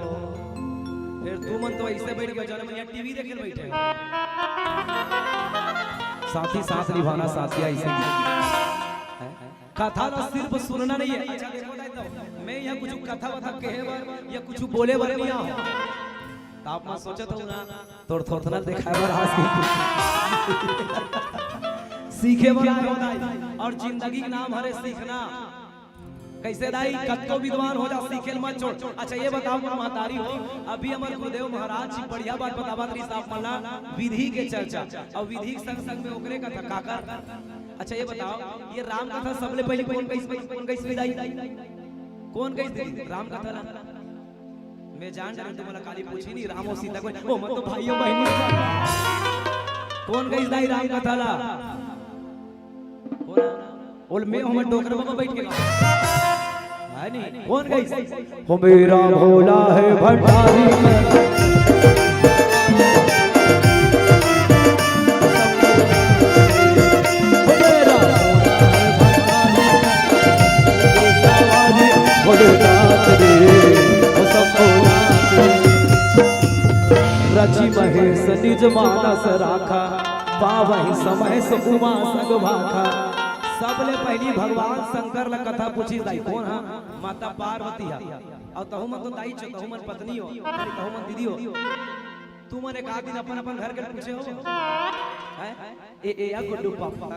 फिर तू मन तो ऐसे बैठ गए जन मन टीवी देखे बैठे हो। साथी साथ निभाना साथिया ऐसे ही। हैं? कथा ला सिर्फ सुनना नहीं है। अच्छा देखो दाई तो, मैं यहाँ कुछ कथा वथा कहे बर या कुछ बोले बर नहीं आऊँ। तो आप मन सोचत हो ना, तोर थोथना दिखाए बर आज की सीखे बर आए हो दाई। और जिंदगी के नाम हरे सीखना। कैसे दाई, कत्तो विद्वान हो जा, सीखे ल मत छोड़। अच्छा ये बताओ, मोर महतारी हो, अभी हमर गुरुदेव महाराज जी बढ़िया बात बतावत रहिस आप मन ला, विधि के चर्चा, और विधि के संग संग में ओकरे कथा काकर। अच्छा ये बताओ, ये राम कथा सबले पहली कोन कहिस, कोन कहिस दाई? कोन कहिस राम कथा ला? मैं जान डरेंव तुमन ला काली पूछही नहीं, राम और सीता कोई, ओ मैं तो भाई और बहिनी। कोन कहिस दाई राम कथा ला? कोन? ओल मैं हमर डोकरवा में बैठ के गाँव। है नहीं? कोन कहिस? हो मेरा भोला है भंडारी। रचि महेश निज मानस राखा, पावहि समय सुकुमा संग भाखा। सबले पहली भगवान शंकर ला कथा पूछी दाई, कोन हा? माता पार्वती हा। और तहु मन तो दाई छो, तहु मन पत्नी हो, तहु मन दीदी हो। तुमन एक आध दिन अपन अपन घर के पूछे हो? हैं? ए, ए, या गुड्डू पापा,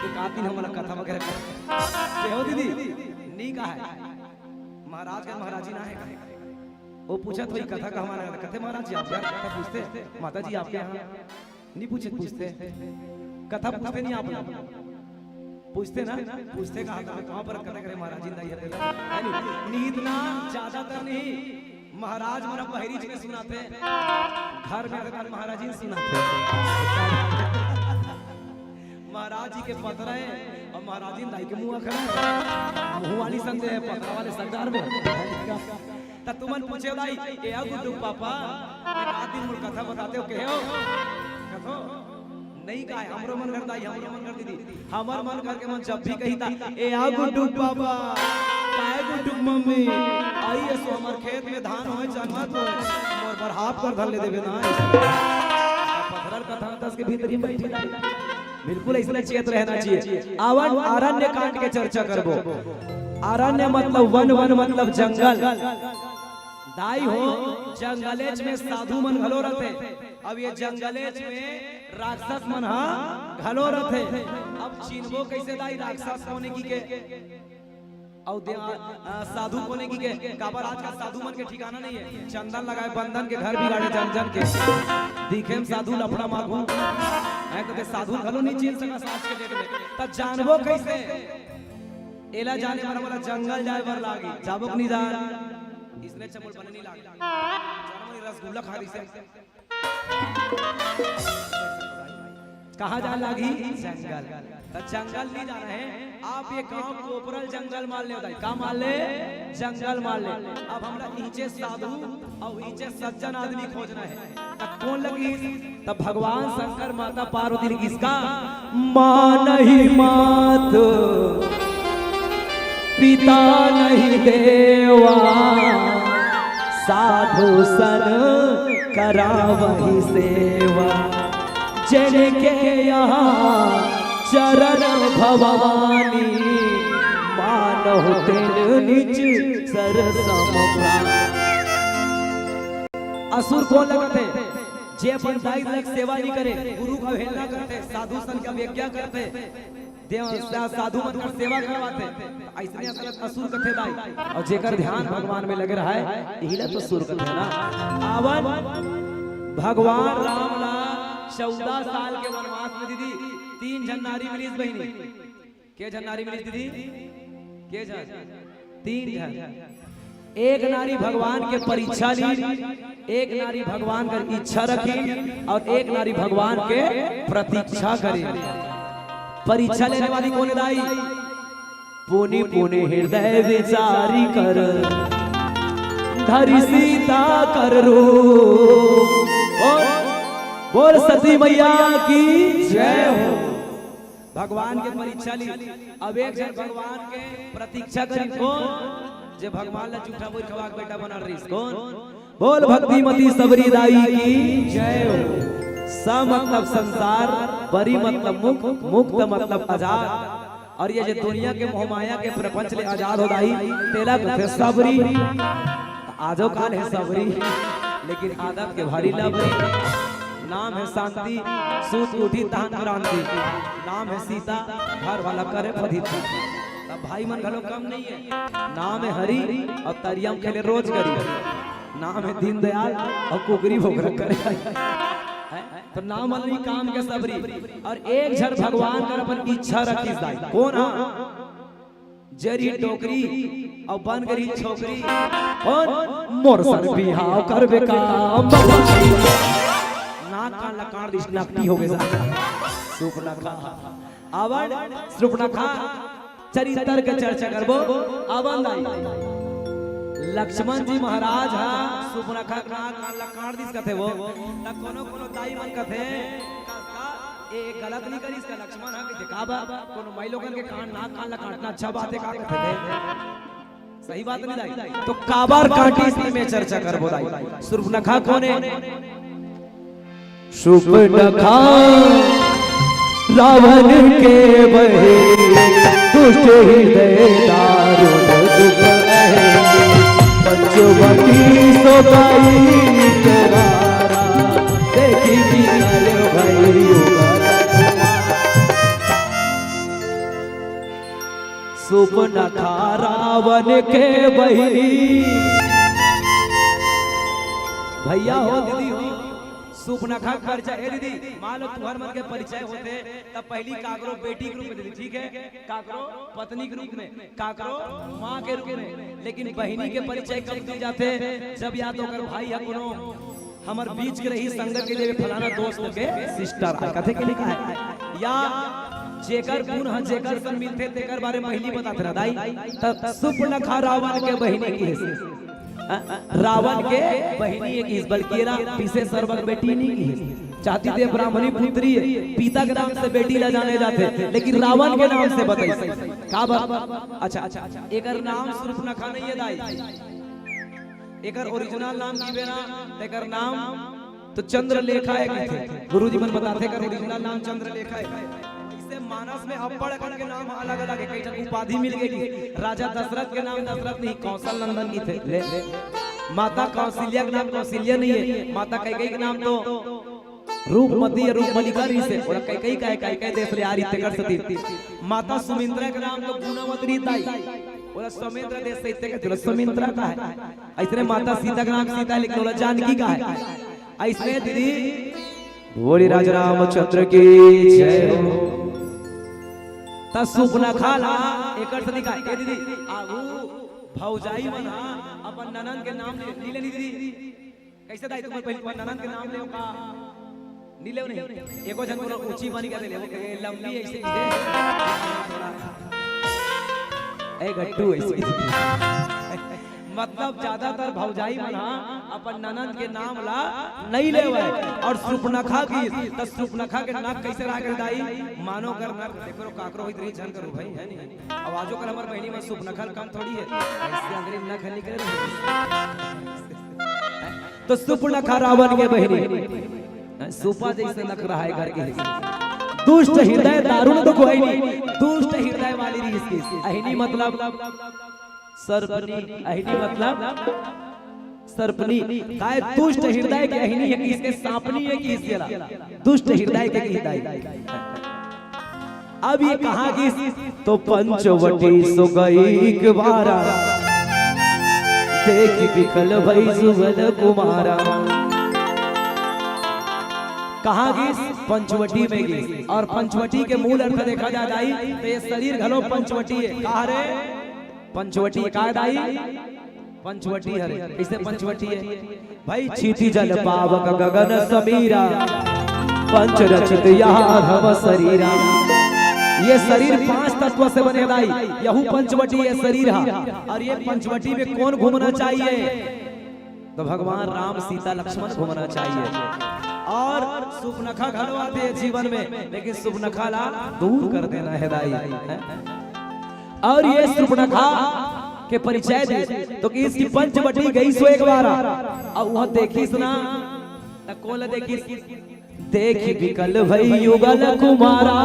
एक आध दिन हमला कथा वगैरह कर। के हो दीदी? नी कहा है। महाराज का महाराजी ना है कहा। वो पूछत होई कथा कहवा ना, कथे महाराज जी आप यार कथा पूछते, माता जी आपके यहाँ नहीं पूछे, पूछते कथा पूछते नहीं आप लोग? पूछते ना, पूछते कहा था, कहाँ पर कथा करे महाराज जी दाई हते ना? है नहीं? नीत ना, ज्यादातर नहीं। महाराज मन बहिरी जी के सुनाथे, घर में रहते महाराज जी सुनाथे। महाराज जी के पतरा है और महाराज जी दाई के मुंह खड़ा है। मुंह वाली संदेह है, पतरा वाले सरदार में। त तुमन पूछे दाई, ए आ गुड्डू पापा, एक आध दिन मोर कथा बताते हो, कहे हो? कथो? नहीं कहा, हमरो मन कर दाई, हमरो मन कर दीदी। हमर मन करके मन जब भी कही ता, ए आ गुड्डू पापा, काय गुड्डू मम्मी, आई है सो हमर खेत में धान होए, जन्मत होए, मोर बर हाफ कर धर ले देबे ना। पथरल कथा दस के भीतरी बैठी दाई। बिल्कुल ऐसे चेत रहना चाहिए। आवन आरण्य कांड के चर्चा करबो। आरण्य मतलब वन, वन मतलब जंगल। दाई हो, जंगलेच में साधु मन घलो रहते। अब ये जंगलेच में राक्षस मन हा घलो रहते। अब चिन्हबो कैसे दाई राक्षस कोने की के? अउ दे-, आ, आ, साधु कोने की के? काबर आजकल साधु मन के ठिकाना नहीं है। चंदन लगाए बंदन के घर बिगाड़े जन जन के। दिखे में साधु लफड़ा मागू। मैं तो के साधु घलो नहीं चिन्ह सका आज के डेट में। त जानबो कैसे? एला जाने बर हमला जंगल जाए बर लागी। जाबो कि नहीं जान? इसने चमल बने नहीं लागी। जरा मनी रसगुल्ला खा रही से। कहाँ जाए लागी? जंगल। त जंगल नहीं जाना है। आप ये गांव कोपरल जंगल मान ले दाई। का मान ले? जंगल मान ले। अब हमरा इहिंचे साधु अउ इहिंचे सज्जन आदमी खोजना है। त कोन लगी? त भगवान शंकर माता पार्वती लगी इसका मानहि मात पिता नहीं देवा, साधु सन करावहि सेवा। जिनके यहाँ चरण भवानी, मानहु तिन निज सर सम प्राण। असुर कोन लगथे? जे अपन दाई ददा के सेवा नइ करे, गुरु के अवहेलना करथे, साधु संत के अवज्ञा करथे, देव सा-, साधु मन के सेवा करवाथे, अइसने असुर कथे दाई। अउ जेकर ध्यान भगवान में लगे रहय, इही ला तो सुर कथे ना। आवन भगवान राम ला चौदह साल के वनवास में दीदी तीन झन नारी मिलिस बहिनी। के झन नारी मिलिस दीदी? के झन? तीन झन। एक नारी भगवान के परीक्षा ली, एक नारी भगवान कर इच्छा रखी अउ एक नारी भगवान के प्रतीक्षा करे। परीक्षा लेने वाली कोन दाई? पुनि पुनि हृदय विचारी कर धरि सीता कर रूप। बोल, बोल सती मैया की जय हो। भगवान के परीक्षा ली। अब एक झन भगवान के प्रतीक्षा करी। कोन? जे भगवान ला जूठा बोर खवा के बेटा बना रहिस। कोन? बोल भक्तिमती सबरी दाई की जय हो। स मतलब संसार, परि मतलब मुक्त, मुक्त मतलब आजाद। अउ ये जे दुनिया के मोहमाया के प्रपंच ले आजाद हो दाई, तेला कथे सबरी। आजो काल हे सबरी, लेकिन आदत के भारी लबरी। नाम हे शांति, सूत उठी तहन क्रांति। नाम हे सीता, घर वाला करे फदिता। तब भाई मन घलो कम नइ हे। नाम हे हरि अउ तरिया म खेले रोज गरी। नाम हे दीनदयाल अउ कुकरी बोकरा करे। हैं? त नाम वाली काम के सबरी। अउ एक झन भगवान कर अपन इच्छा रखिस दाई। कोन हा? जरी डोकरी अउ बन गरी छोकरी। कोन? मोर सन बिहाव करबे का? नाक कान ला काट दिस, नकटी हो गे सा। सुपनखा। आवन सुपनखा चरित्र के चर्चा करबो। आवन दाई, लक्ष्मण जी महाराज हा सुपनखा के नाक कान ला काट दिस कथे वो। त कोनो कोनो दाई मन कथे, "ए गलत नइ करिस का लक्ष्मण हा?" कथे, "का बा? कोनो माई लोगन के कान, नाक कान ला काटना अच्छा बात हे का?" कथे, "सही बात नइ दाई।" तो काबर काटिस, इमे चर्चा करबो दाई। सुपनखा कोन हे? सुपनखा रावण के बहिनी, दुष्ट हृदय दारुण दुख अहेनी। पंचवटी सो पाई करारा, देखी बिनय भई उबरत। सुपनखा रावण के बहिनी। भैया हो, दीदी हो, सुपनखा के परिचय, ए दीदी, मान लो तुहर मन के परिचय होथे, त पहिली काकरो बेटी के रूप में दीदी, ठीक हे, काकरो पत्नी के रूप में, काकरो माँ के रूप में, लेकिन बहिनी के परिचय कब दे जाथे? जब या तो ओकर भाई हा कोनो हमर बीच के रही संगत के, जइसे फलाना दोस्त के sister आय, कथे के लिखा हे, या जेकर गुण हा जेकर सन मिलथे, तेकर बारे में पहिली बताथे ना दाई। त सुपनखा रावण के बहिनी किहिस। रावण के बहिनी हे किहिस, बल्कि एला पीसे सरवा के बेटी नइ किहिस। चाहती ते ब्राह्मणी पुत्री हे, पिता के नाम से बेटी ला जाने जाथे, लेकिन रावण के नाम से बताइस। काबर? अच्छा, अच्छा, एकर नाम सुपनखा नइ हे दाई, एकर original नाम कहिबे ना, त एकर नाम तो चंद्रलेखा हे कहिथे। गुरुजी मन बताथे, एकर original नाम चंद्रलेखा हे। इसे मानस में अब्बड़ अकन के नाम अलग-अलग हे, कई ठन उपाधि मिल गे हे। राजा दशरथ के नाम दशरथ नहीं, कौशल नंदन कहिथे। ले, माता कौशल्या के नाम कौशल्या नइ हे, माता कैकेयी के नाम तो रूपमती या रूपमलिका रहिस हे, ओला कैकेयी कहे, कैकेयी देश ले आय रहिस तेकर सेती। माता सुमित्रा के नाम तो गुणवती रहिस दाई, ओला सौमित्र देश से, तेकर सेती ओला सौमित्रा कहे। अइसने माता सीता के नाम सीता हे, लेकिन ओला जानकी कहे। अइसने दीदी, बोली राज रामचंद्र की जय हो। त सुपनखा ला एकर सेती कहे, ए दीदी, आगू भौजाई मन हा अपन ननंद के नाम ले, नइ ले दीदी। कइसे दाई, तुमन पहिली तुमन ननंद के नाम लेव का? नइ लेव नहीं। एको झन कोनो ऊंची बन के ले लेव, ए लंबी अइसे की दे। ए गट्टू अइसे की दे। मतलब ज्यादातर भौजाई मन हा अपन ननंद के नाम ला नइ लेवय। अउ सुपनखा कहिस, त सुपनखा के नक कइसे रहा करे दाई? मानो कर नक, देखो काकरो होइत रही झन करो भाई, हे नहीं? अब आजो कल हमर बहिनी मन सुपनखा कम थोड़ी हे, अइसे अंग्रेज नक निकले रहे। त सुपनखा रावण के बहिनी, सुपा जइसे नक रहा हे घर के। दुष्ट हृदय दारुण दुख अहिनी, दुष्ट हृदय वाली रहिस किहिस। अहिनी मतलब सर्पनी, अहिनी मतलब सरपनी, काय दुष्ट हृदय के अहिनी हे कि इसके सांपनी हे कि इसके ला दुष्ट हृदय के की दाई। अब ये कहाँ गिस? तो पंचवटी सो गई एक बारा, देखि बिकल भई जुगल कुमारा। कहाँ गिस? पंचवटी में गिस। और पंचवटी के मूल अर्थ देखा जाए दाई, तो ये शरीर घलो पंचवटी हे। कहा रे? पंचवटी। का दाई? पंचवटी हरे। कइसे पंचवटी हे? भाई, क्षिति जल पावक गगन समीरा, पंच रचित यह अधम शरीरा। ये शरीर पांच तत्व से बने दाई, यहू पंचवटी ये शरीर हा। और ये पंचवटी में कौन घूमना चाहिए? तो भगवान राम, सीता, लक्ष्मण घूमना चाहिए। और सुपनखा घलो आथे जीवन में, लेकिन सुपनखा ला दूर कर देना हे दाई, हैं? और ये सुपनखा के परिचय दे, तो कि इसकी पंचवटी गई सो एक बार, और वह देखिस ना, त कोन ला देखिस? देखि बिकल भई युगल कुमारा।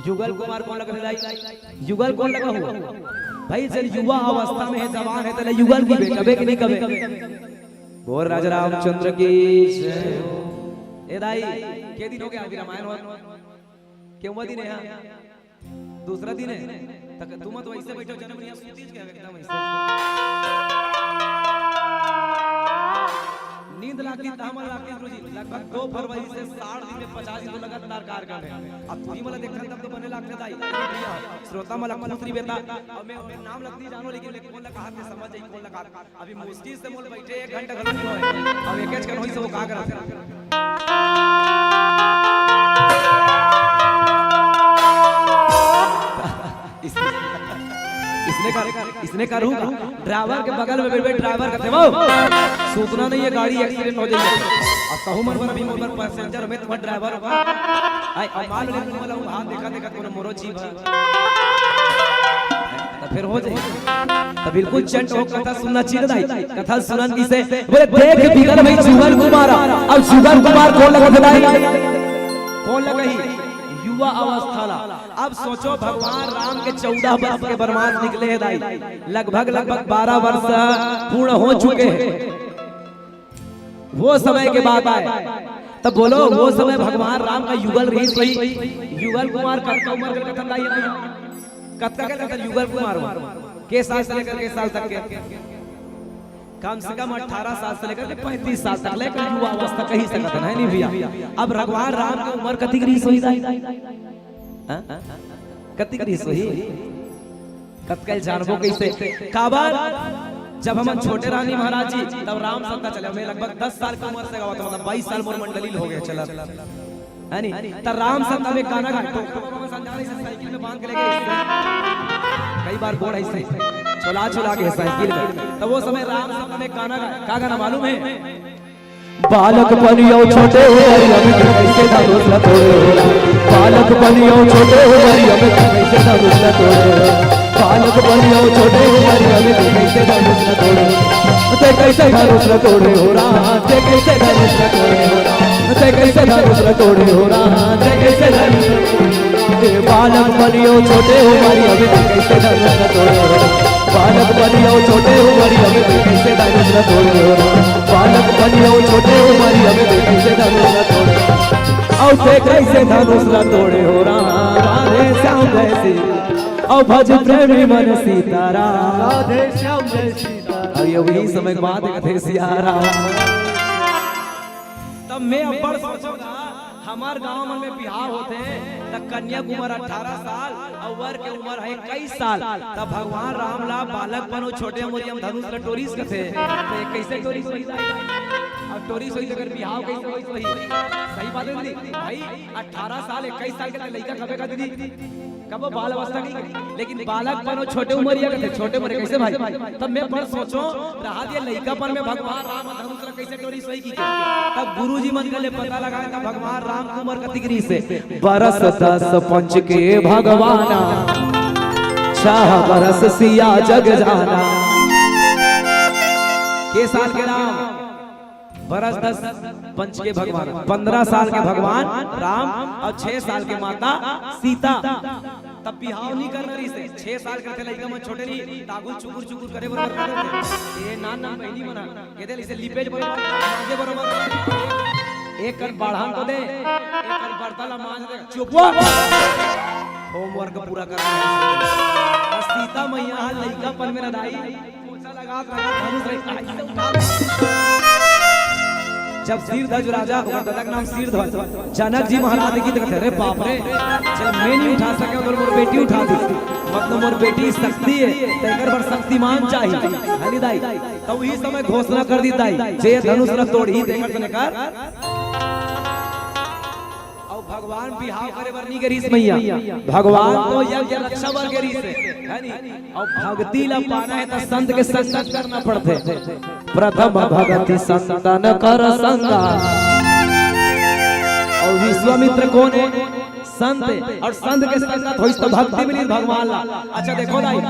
युगल कुमार कोन लगा दाई? युगल कोन लगा हुआ? भाई, जब युवा अवस्था में हे, जवान हे, तेला युगल कबे, कबे कि नहीं कबे? बोल राजा रामचंद्र की जय हो। ए दाई, के दिन हो गया अभी रामायण हो? केवं दिन हे? दूसरा दिन हे? तक तुम तो वैसे बैठो, जन्म नहीं सूतीज के एकदम ऐसे। नींद लागती, तहमल लागती, गुरुजी। लगभग दो फरवरी से साठ दिन में पचास दिन लगातार कार्यक्रम हे। अब तुही मन ला देखथन तब तो बने लागथे दाई। श्रोता मन ला खुश रही बेटा। अब मैं, मैं नाम लगती जानो, लेकिन, लेकिन कोन ला कहा थे समझ जाई, कोन ला कहा। अभी मुश्किल से मोल बैठे एक घंटा घलो नहीं होय। अब एकेच कन होइस, वो का करत हे? इस-, इसने कर, इसने करू का? ड्राइवर के बगल में बैठ, बैठ ड्राइवर कथे, "वो सूचना नहीं हे, गाड़ी एक्सीडेंट हो जाही।" अब कहूँ मन बर अभी मोर बर पैसेंजर में तुम्हारा ड्राइवर होगा। आई, अब मान लो तुम लोग हाथ देखा, देखा, कोनो मोरो जीव हे। त फेर हो जाही। त बिल्कुल चट हो, कथा सुनना चाहिए दाई। कथा सुनन किसे? बोले, "देखि बिकल भई जुगल कुमारा।" अब जुगल कुमार कोन लगथे दाई? कोन लगही? युवा अवस्था ला। अब सोचो, भगवान राम के चौदह वर्ष के वनवास निकले हे दाई, लगभग, लगभग बारह वर्ष पूर्ण हो चुके हे। वो समय के बात आय, तब बोलो, वो समय भगवान राम का युगल रहिस होही, युगल कुमार कतका उमर के कथन दाई हे? कतका के कथन युगल कुमार हो? के साल से लेकर के साल तक के? कम से कम अठारह साल से लेकर के पैंतीस साल तक ले, युवा अवस्था कही सकत हे, नहीं भैया? अब भगवान राम के उमर कतिक रहिस होही दाई? हाँ? कतिक रहिस होही? कतका ल जानबो कइसे? काबर? जब हमन छोटे रहनी महाराज जी, तब राम संधा चले। मैं लगभग दस साल के उमर से गावत हूँ, मतलब बाईस साल मोर मंडली ल हो गए चलत। है नी? त राम संधा में गाना गाए, टोकटोक में संधा नहीं, साइकिल में बांध के ले गए। कई बार गोड़ ऐसे छोला छोला के साइकिल में। त वो समय राम संधा में गाना गाए। का गाना मालूम है? बालक बनियो छोटे हो, अरे अमित कैसे धनुष न तोड़े हो। बालक बनियो छोटे हो, अरे अमित कैसे धनुष न तोड़े हो। बालक बनियो छोटे हो, अरे अमित कैसे धनुष न तोड़े हो। ते कैसे धनुष न तोड़े हो राम, ते कैसे धनुष न तोड़े हो राम, ते कैसे धनुष न तोड़े हो राम, ते कैसे धनुष न तोड़े हो। ए बालक बनियो छोटे हो, अरे अमित कैसे धनुष न तोड़े हो राम। बालक बनियो छोटे हो, अरे अमित कैसे धनुष न तोड़े हो राम। बालक बनियो छोटे हो, अरे अमित कैसे धनुष न तोड़े हो। अउ ते कैसे धनुष न तोड़े हो राम। राधे श्याम जय श्री राम। अउ भज प्रेमी मन सीताराम। राधे श्याम जय सीताराम। अउ ये वही समय के बात कथे सियाराम। तब मैं अब्बड़ सोचों ना, हमर गांव मन में बिहाव होथे, त कन्या के उमर अठारह साल अउ वर के उमर हे इक्कीस साल। तब भगवान राम ला बालक बनो छोटे उमरिया में धनुष ल टोरिस कथे, त ये कैसे टोरिस होही? अब टोरिस होही त अगर बिहाव कैसे होही? सही बात है दीदी? भाई, अठारह साल, इक्कीस साल के त लइका कबे का दीदी? कबो बाल अवस्था नहीं, लेकिन बालक बनो छोटे उमरिया कथे, छोटे उमर कैसे भाई? तब मैं बड़ सोचों, रहा दिया लइकापन में भगवान राम धनुष ल कैसे टोरिस होही कि? तब गुरुजी मन के ले पता लगाए, तब भगवान राम के उमर कतिक रहिस हे? बरस दस पंच के भगवाना, छह बरस सिया जग जाना। के साल के राम? बरस दस पंच के भगवान, पन्द्रह साल के भगवान राम अउ छह साल के माता सीता। तब बिहाव नहीं करना रहिस हे। छह साल के थे लइका मन छोटे रही, तागुल चुकुर चुकुर करे बरोबर कर देथे। ये नान नान बहिनी मन ह, ये दे इसे लिपेज बरोबर, आगे बरोबर। एक कन बाढ़न तो दे, एक कन बर्तन ला मांज दे। चुप हो। होमवर्क पूरा करना हे। सीता मैया ह लइकापन में न दाई, पोछा लगात रहा, धनुष रही, आई से उठा। जब सिरध्वज राजा, ओकर दादा के नाम सिरध्वज, जनक जी महाराज देखिस त कथे, "अरे बाप रे, जब मैं नहीं उठा सके, तो मोर बेटी उठा दी। मतलब मोर बेटी शक्ति हे, त एकर बर शक्तिमान चाही।" हनी दाई, त उही समय घोषणा कर दिस दाई, "जे धनुष ला तोड़ही, तेकर तने कर।" अउ भगवान बिहाव करे बर नहीं गे रिहिस मैया, भगवान तो यज्ञ रक्षा बर गे रिहिस हे, है नी? अउ भक्ति ला पाना हे त संत के संगत करना पड़थे। प्रथम भगति संतन कर संगा। अउ विश्वामित्र कोन हे? संत हे। अउ संत के संगत होइस त भक्ति मिलिस भगवान ला। अच्छा देखो दाई,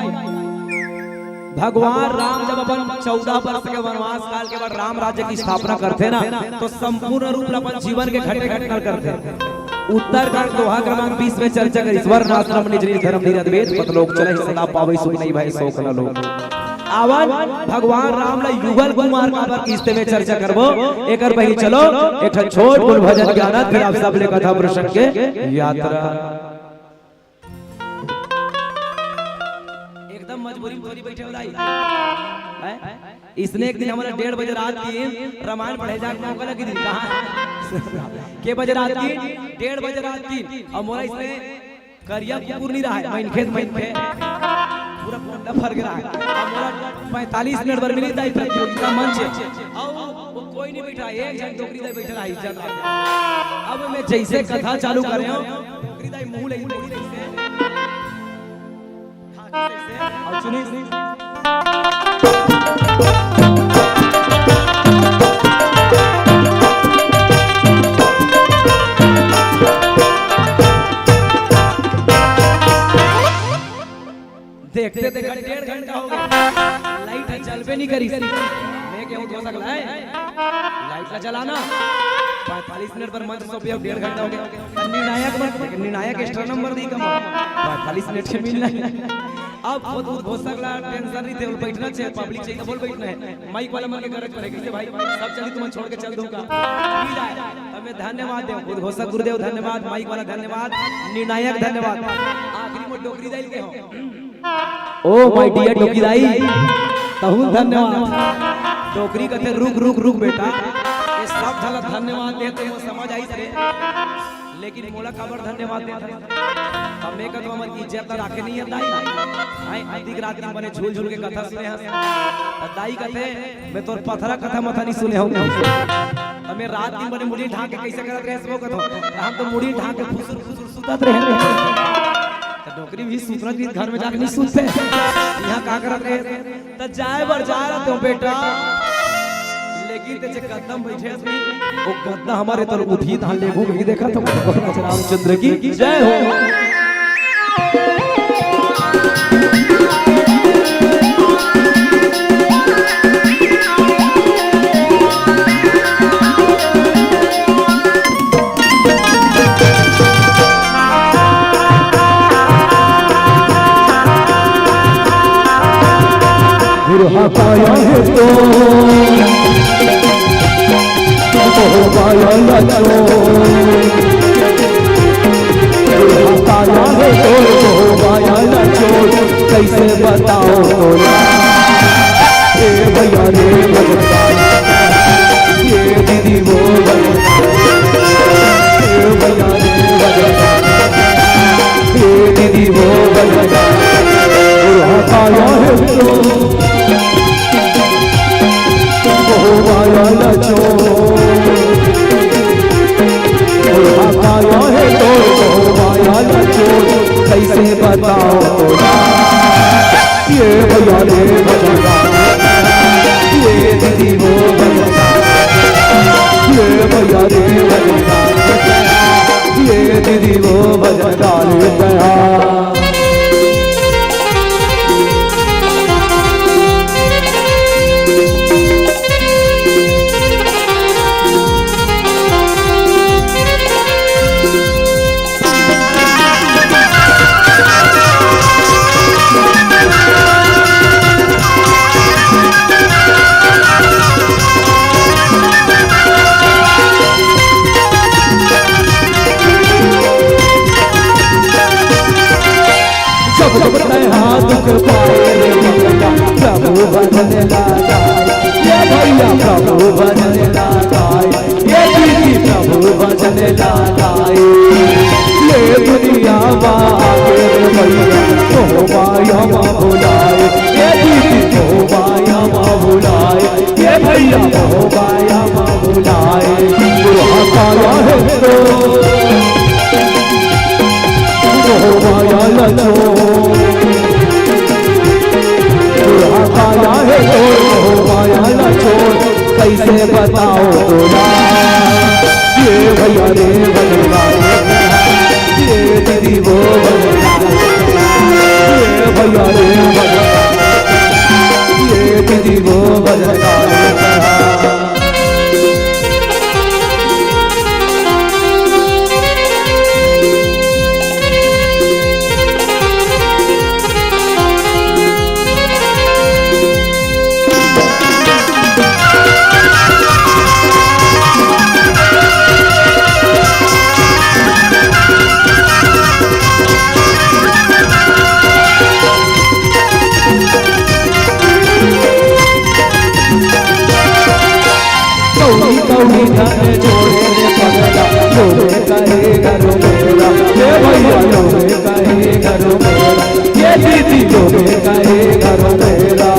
भगवान राम जब अपन चौदह वर्ष के वनवास काल के बाद राम राज्य के स्थापना करथे ना, तो संपूर्ण रूप ला अपन जीवन के घटे घटना करथे। उत्तरकांड दोहा क्रमांक बीस में चर्चा करिस, "वर्णाश्रम निज निज धर्म धीर अद्वैत, पत लोक चलहि सदा पावइ सुख नहीं भय शोक न लोक।" आवन भगवान राम ला युगल कुमार काबर किहिस तेमे चर्चा करबो। एकर पहिली चलो एक ठन छोट कुन भजन के आनंद, फिर आप सब ले कथा प्रसंग के यात्रा। एकदम मजबूरी में थोड़ी बैठे हो दाई। हैं? इसने एक दिन हमारा डेढ़ बजे रात की रामायण पढ़े जाके मौका लगी थी। कहाँ? के बजे रात की? डेढ़ बजे रात की। अउ मोला इसने करिया कुकुर नहीं रहा है, मनखे त मनखे। पूरा कुंडा फर गे रहा है। अउ मोला पैंतालीस मिनट बर मिली दाई प्रतियोगिता मंच। अउ वो कोई नहीं बैठा, एक झन डोकरी दाई बैठा रहा, इज्जत रहा। अब मैं जैसे कथा चालू कर रहे हो, डोकरी दाई मुंह ले, मुंह ले से। अउ सुनी, सुनी। देखते देखते डेढ़ घंटा हो गया, लाइट ह जलबे नहीं करी। मैं कहूँ हो सकता है लाइट ला जलाना, पैंतालीस मिनट पर मंच सौंपे, अब डेढ़ घंटा हो गया। निर्णायक मन, निर्णायक एक्स्ट्रा नंबर दी कमा, पैंतालीस मिनट के मिलना है। अब खुद उद्घोषक ला टेंशन नहीं थे, बोल बैठना चाहिए, पब्लिक चाहिए, बोल बैठना है। माइक वाला मन के गरज पड़े, कैसे भाई, सब चली, तुम छोड़ के चल दूंगा। अब मैं धन्यवाद दे, उद्घोषक गुरुदेव धन्यवाद, माइक वाला धन्यवाद, निर्णायक धन्यवाद, आखिरी में डोकरी दाई के हो। ओ माय डियर डोकरी दाई, तहू धन्यवाद। डोकरी कथे, "रुक, रुक, रुक बेटा।" ये सब झला धन्यवाद देथे, वो समझ आइस रे। लेकिन मोला काबर धन्यवाद देथे? अब मैं कहत हूँ, हमर इज्जत ला राखे नहीं है दाई। हैं, अधिक रात दिन बने झूल झूल के कथा सुने हस। त दाई कथे, "मैं तोर पथरा कथा मथा नहीं सुने हूँ।" त मैं रात दिन बने मुड़ी ढांक के कैसे करत रहे, वो कथो। हम तो मुड़ी ढांक के फुसुर फुसुर सुतत रहे। त डोकरी भी सुतत दिन घर में जाके नहीं सुतते। यहाँ का करत रहे? त जाए बर जा रहा तो बेटा, लेकिन ते जे गद्दा में बैठे हस नहीं, वो गद्दा हमारे तर उठी धान लेबू नहीं देखा तो। रामचंद्र की जय हो। गुरहा पाया है तो तुमको हो पाया ना चोट। गुरहा पाया है तो तुमको हो पाया ना चोट। कैसे बताओ तो ना। ए भैया रे भगवान, ये दीदी वो भगवान, ए भैया रे भगवान, ये दीदी वो भगवान। गुरहा पाया है तो तुमको हो पाया ना चोट। गुरहा पाया है तो तुमको हो पाया ना चोट। कैसे बताओ तो ना। ये भैया रे भगवान, ये दीदी वो भगवान, ये भैया रे भगवान, ये दीदी वो भगवान। पाए रे भगता, प्रभु भजन ला गाए। ये भैया प्रभु भजन ला गाए, ये दीदी प्रभु भजन ला गाए। ये दुनिया मा आगे रे भैया, मोह माया मा भुलाए। ये दीदी मोह माया मा भुलाए, ये भैया मोह माया मा भुलाए। मोह माया हे तो मोह माया ला छोड़, मोह माया हे तो मोह माया ला छोड़, कैसे बताओ तोला। ये भैया रे भगवान, ये दीदी वो भगवान, ये भैया रे भगवान, ये दीदी वो भगवान। कौड़ी कौड़ी धन जोड़े रे पगला, लोभे करे घर मेला। ए भैया लोभे करे घर मेला, ये दीदी लोभे करे घर मेला।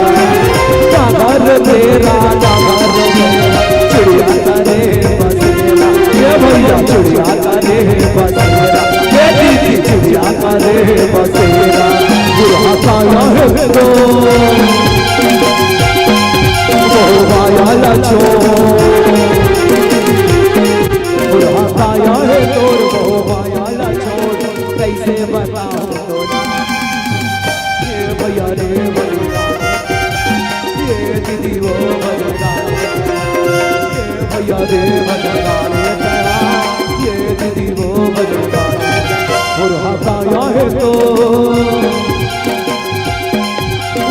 डगर तेरा डगर मेला, चिड़िया करे बसेरा। ए भैया चिड़िया करे बसेरा, ये दीदी चिड़िया करे बसेरा। बुढ़ा काया है तो मोह माया ला छोड़, बुढ़ा काया है तोर मोह माया ला छोड़, कैसे बताओ तोला। ये भैया रे भैया, ये दीदी वो भैया, ये भैया रे भैया रे भैया, ये दीदी वो भैया। बुढ़ा काया है तो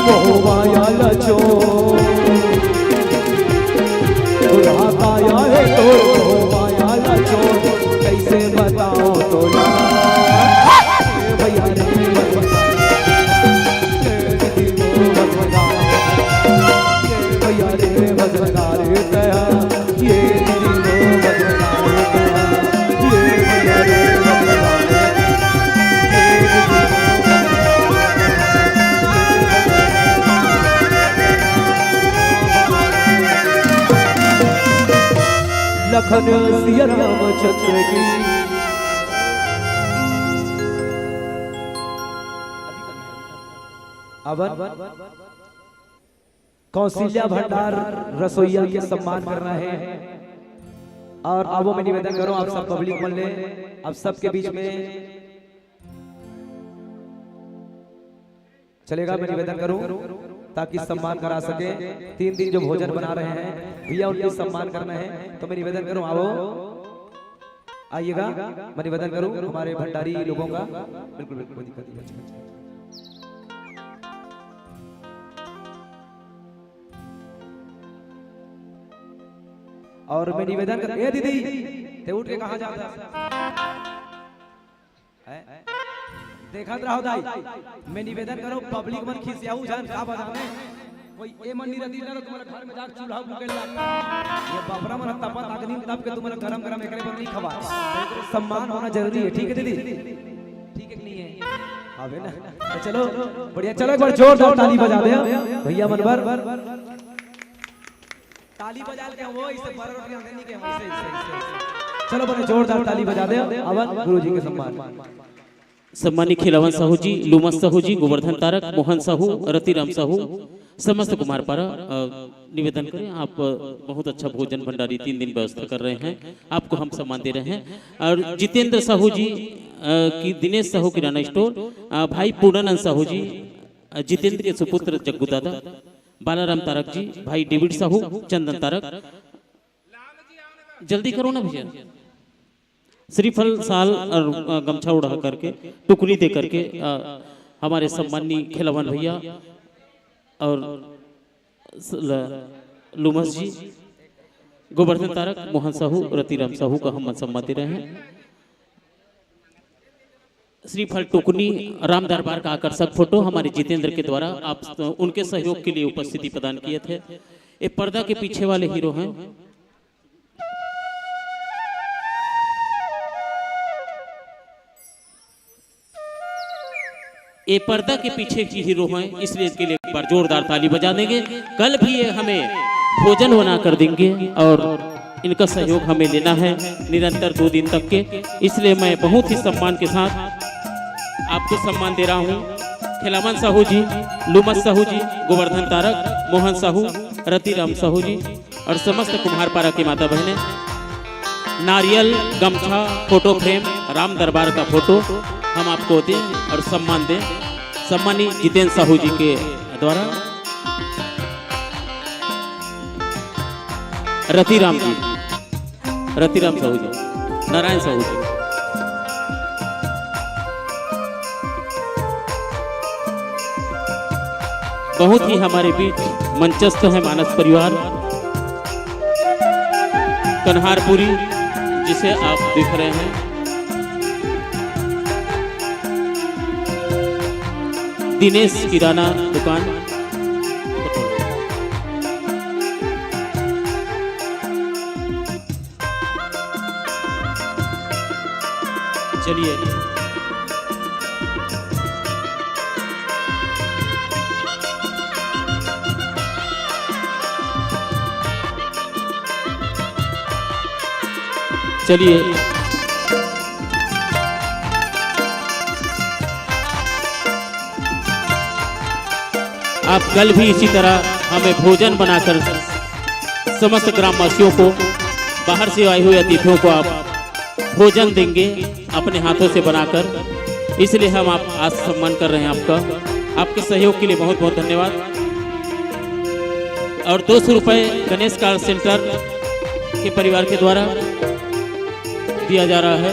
मोह माया ला छोड़, बुढ़ा काया है तो मोह माया ला छोड़, कैसे बताओ तोला। ए भैया रे भैया, ए दीदी वो भगवान, ए भैया रे भगवान रे कहा, ये दीदी वो भगवान रे कहा, ये भैया रे भगवान रे कहा, ये दीदी वो भगवान रे कहा। लखन सिया रामचंद्र की। अब कौशल्या भंडार रसोइया के सम्मान करना है। और आवो, मैं निवेदन करूं, आप सब पब्लिक मन ले, आप सबके बीच में चलेगा, मैं निवेदन करूं, ताकि सम्मान करा सके। तीन दिन जो भोजन बना रहे हैं भैया, उनके सम्मान करना है, तो मैं निवेदन करूं, आओ, आइएगा। मैं निवेदन करूं हमारे भंडारी लोगों का, बिल्कुल, बिल्कुल, कोई दिक्कत नहीं। और मैं निवेदन कर, ए दीदी, ते उठ के कहाँ जाता है? देखत रहो दाई, मैं निवेदन करो, पब्लिक मन खिसियाऊ झन, का बजावे? कोई ए मन नहीं रहती ना, तो तुम्हारे घर में जाके चूल्हा फूके लगता। ये बापरा मन तपत अग्नि में तप के तुम्हारे गरम गरम एकरे पर नहीं खवा। सम्मान होना जरूरी है, ठीक है दीदी? ठीक है कि नहीं है? अबे ना, तो चलो, बढ़िया, चलो एक बार जोरदार ताली बजा दे भैया मन बर। ताली बजा के वो इसे बड़ा रोटी आंदे नहीं के, वैसे, वैसे, वैसे, वैसे। चलो, बने जोरदार ताली बजा दे। अवन गुरु जी के सम्मान। सम्मानित खिलावन साहू जी, लूमस साहू जी, गोवर्धन तारक, मोहन साहू, रतिराम साहू, समस्त कुमार पारा, अ, निवेदन करें, आप, अ, बहुत अच्छा भोजन भंडारी तीन दिन व्यवस्था कर रहे हैं, आपको हम सम्मान दे रहे हैं। और जितेंद्र साहू जी, अ, की दिनेश साहू किराना स्टोर, अ, भाई पूर्णानंद साहू जी, अ, जितेंद्र के सुपुत्र जग्गू दादा, बालाराम तारक जी, भाई डेविड साहू, चंदन तारक, जल्दी करो ना भैया। श्रीफल, साल और, अ, गमछा ओढ़ा करके, टुकड़ी दे करके, अ, हमारे सम्माननीय खिलावन भैया और स-, ल-, लुमस जी, गोवर्धन तारक, मोहन साहू, रतिराम साहू का हम सम्मान दे रहे हैं। श्रीफल टुकनी, राम दरबार का आकर्षक फोटो हमारे जितेंद्र के द्वारा आप उनके सहयोग के लिए उपस्थिति प्रदान किए थे। ये पर्दा के पीछे वाले हीरो हैं। ये पर्दा के पीछे की हीरो हैं, इसलिए इनके लिए एक बार जोरदार ताली बजा देंगे। कल भी ये हमें भोजन बना कर देंगे और इनका सहयोग हमें लेना है निरंतर दो दिन तक के। इसलिए मैं बहुत ही सम्मान के साथ आपको सम्मान दे रहा हूँ। खिलावन साहू जी, लुमस साहू जी, गोवर्धन तारक, मोहन साहू, रतिराम साहू जी और समस्त कुम्हारपारा की माता बहनें, नारियल, गमछा, फोटो फ्रेम, राम दरबार का फोटो हम आपको दें और सम्मान दें। सम्मानित जितेंद्र साहू जी के द्वारा रतिराम जी, रतिराम साहू जी, नारायण साहू जी, बहुत ही हमारे बीच मंचस्थ है मानस परिवार कन्हारपुरी, जिसे आप देख रहे हैं, दिनेश किराना दुकान। चलिए, चलिए, आप कल भी इसी तरह हमें भोजन बनाकर समस्त ग्रामवासियों को, बाहर से आए हुए अतिथियों को आप भोजन देंगे अपने हाथों से बनाकर, इसलिए हम आप आज सम्मान कर रहे हैं आपका। आपके सहयोग के लिए बहुत बहुत धन्यवाद। और दो सौ रुपये गणेश कार्ड सेंटर के परिवार के द्वारा दिया जा रहा है।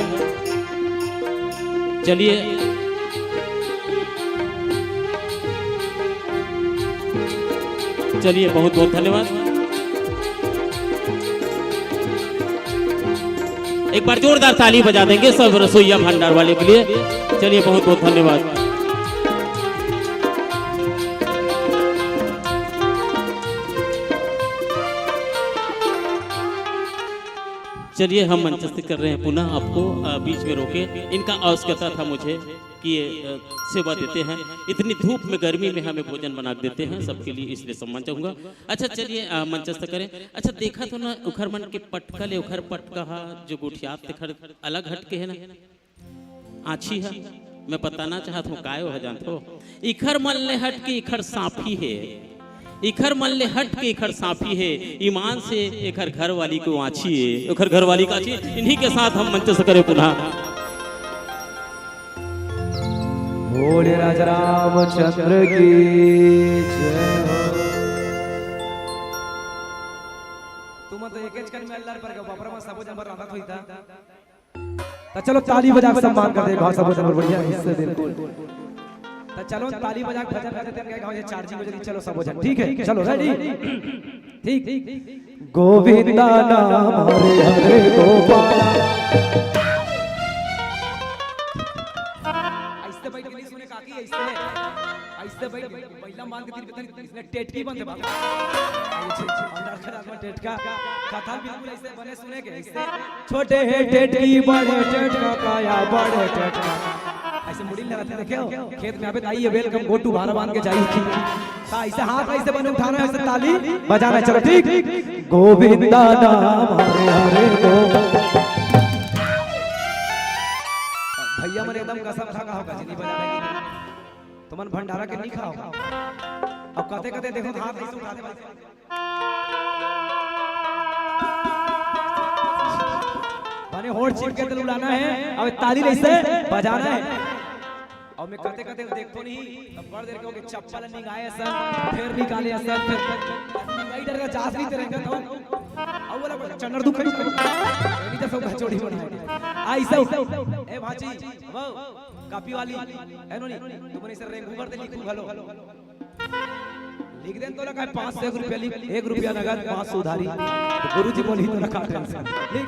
चलिए, चलिए, बहुत बहुत धन्यवाद। एक बार जोरदार ताली बजा देंगे सब रसोइया भंडार वाले के लिए। चलिए, बहुत बहुत धन्यवाद। चलिए, हम मंचस्थ कर रहे हैं पुनः आपको, अ, बीच में रोके। इनका आवश्यकता था मुझे कि ये, अ, सेवा देते हैं, इतनी धूप में, गर्मी में हमें भोजन बना के देते हैं सबके लिए, इसलिए सम्मान चाहूँगा। अच्छा, चलिए, अ, मंचस्थ करें। अच्छा, देखा तो ना, उखर मन के पटका ले, उखर पटका हा, जो गोठियात तेखर अलग हटके है ना, आछी है। मैं बताना चाहत हूँ, काय वह जानत हो, इखर मन ले हट के इखर सांफी है, इखर मन ले हट के इखर सांफी है, ईमान से एखर घरवाली को आछी है, एखर घरवाली का आछी। इन्हीं के साथ हम मंचस्थ करें पुनः। भोले राजा रामचंद्र की जय हो। तुम तो एक एक कन में अल्लाह पर गो, बापरा में सबो जन पर राधा थोई था। तो चलो, ताली बजा के सम्मान कर दे, बहुत सबो जन बढ़िया, इससे बिल्कुल। तो चलो, ताली बजा के भजन गाते हैं, गाओ, ये चार्जिंग हो जाएगी। चलो, सबो जन, ठीक है, चलो, रेडी, ठीक। गोविंदा नाम हरे हरे गोपाल। ऐसे बैठ के नहीं सुने काकी, ऐसे, ऐसे बैठ, बैला बांध के तीन पतंग, इसने टेटकी बंद बाबा। ये छे, छे, अंदर खड़ा हुआ टेटका। कथा बिल्कुल ऐसे बने सुने के, ऐसे। छोटे है टेटकी, बड़े टेटका, काया बड़े टेटका। ऐसे मुड़ी लगाते देखे हो? खेत में आबे, आई है, welcome, go to भारा बांध के जाई। हाँ, ऐसे हाथ ऐसे बने उठाना है, ऐसे ताली बजाना है। चलो, ठीक। गोविंदा नाम हरे हरे गो। भैया मन एकदम कसम खा के कहो, नहीं बजाना है। तुमन भंडारा के नहीं खाओ। अब कते कते देखो तो हाथ ऐसे उठाते बने होठ चिपके तो उड़ाना है, अब ताली ऐसे बजाना है। और मैं कते कते देखतो नहीं, तब बड़ देर के होके चप्पल निकाले सर, फिर निकाले सर, फिर निकाले डर का जास नहीं तेरे का तो। अब वाला बड़ा चन्नर दुख है, नहीं तो सब छोड़ी बड़ी। ऐसा, ए भाजी, वो, कापी वाली, है नो नहीं? तुमने इसे रेंगू कर दे, लिखू घलो। लिख देन तोला कहे पाँच सौ, एक रुपया लिख, एक रुपया नगद, पाँच सौ उधारी। तो गुरुजी बोली तोला का टेंशन। लिख,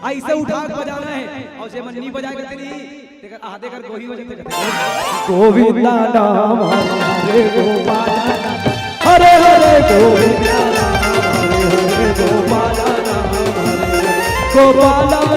ऐसे उठा के बजाना है। और जे मन नहीं बजाए करते नहीं, तेकर आधे कर गोही हो जाते करते। गोविंदा नाम हरे गोपाल, हरे हरे गोविंदा नाम हरे हरे गोपाल, नाम हरे गोपाल।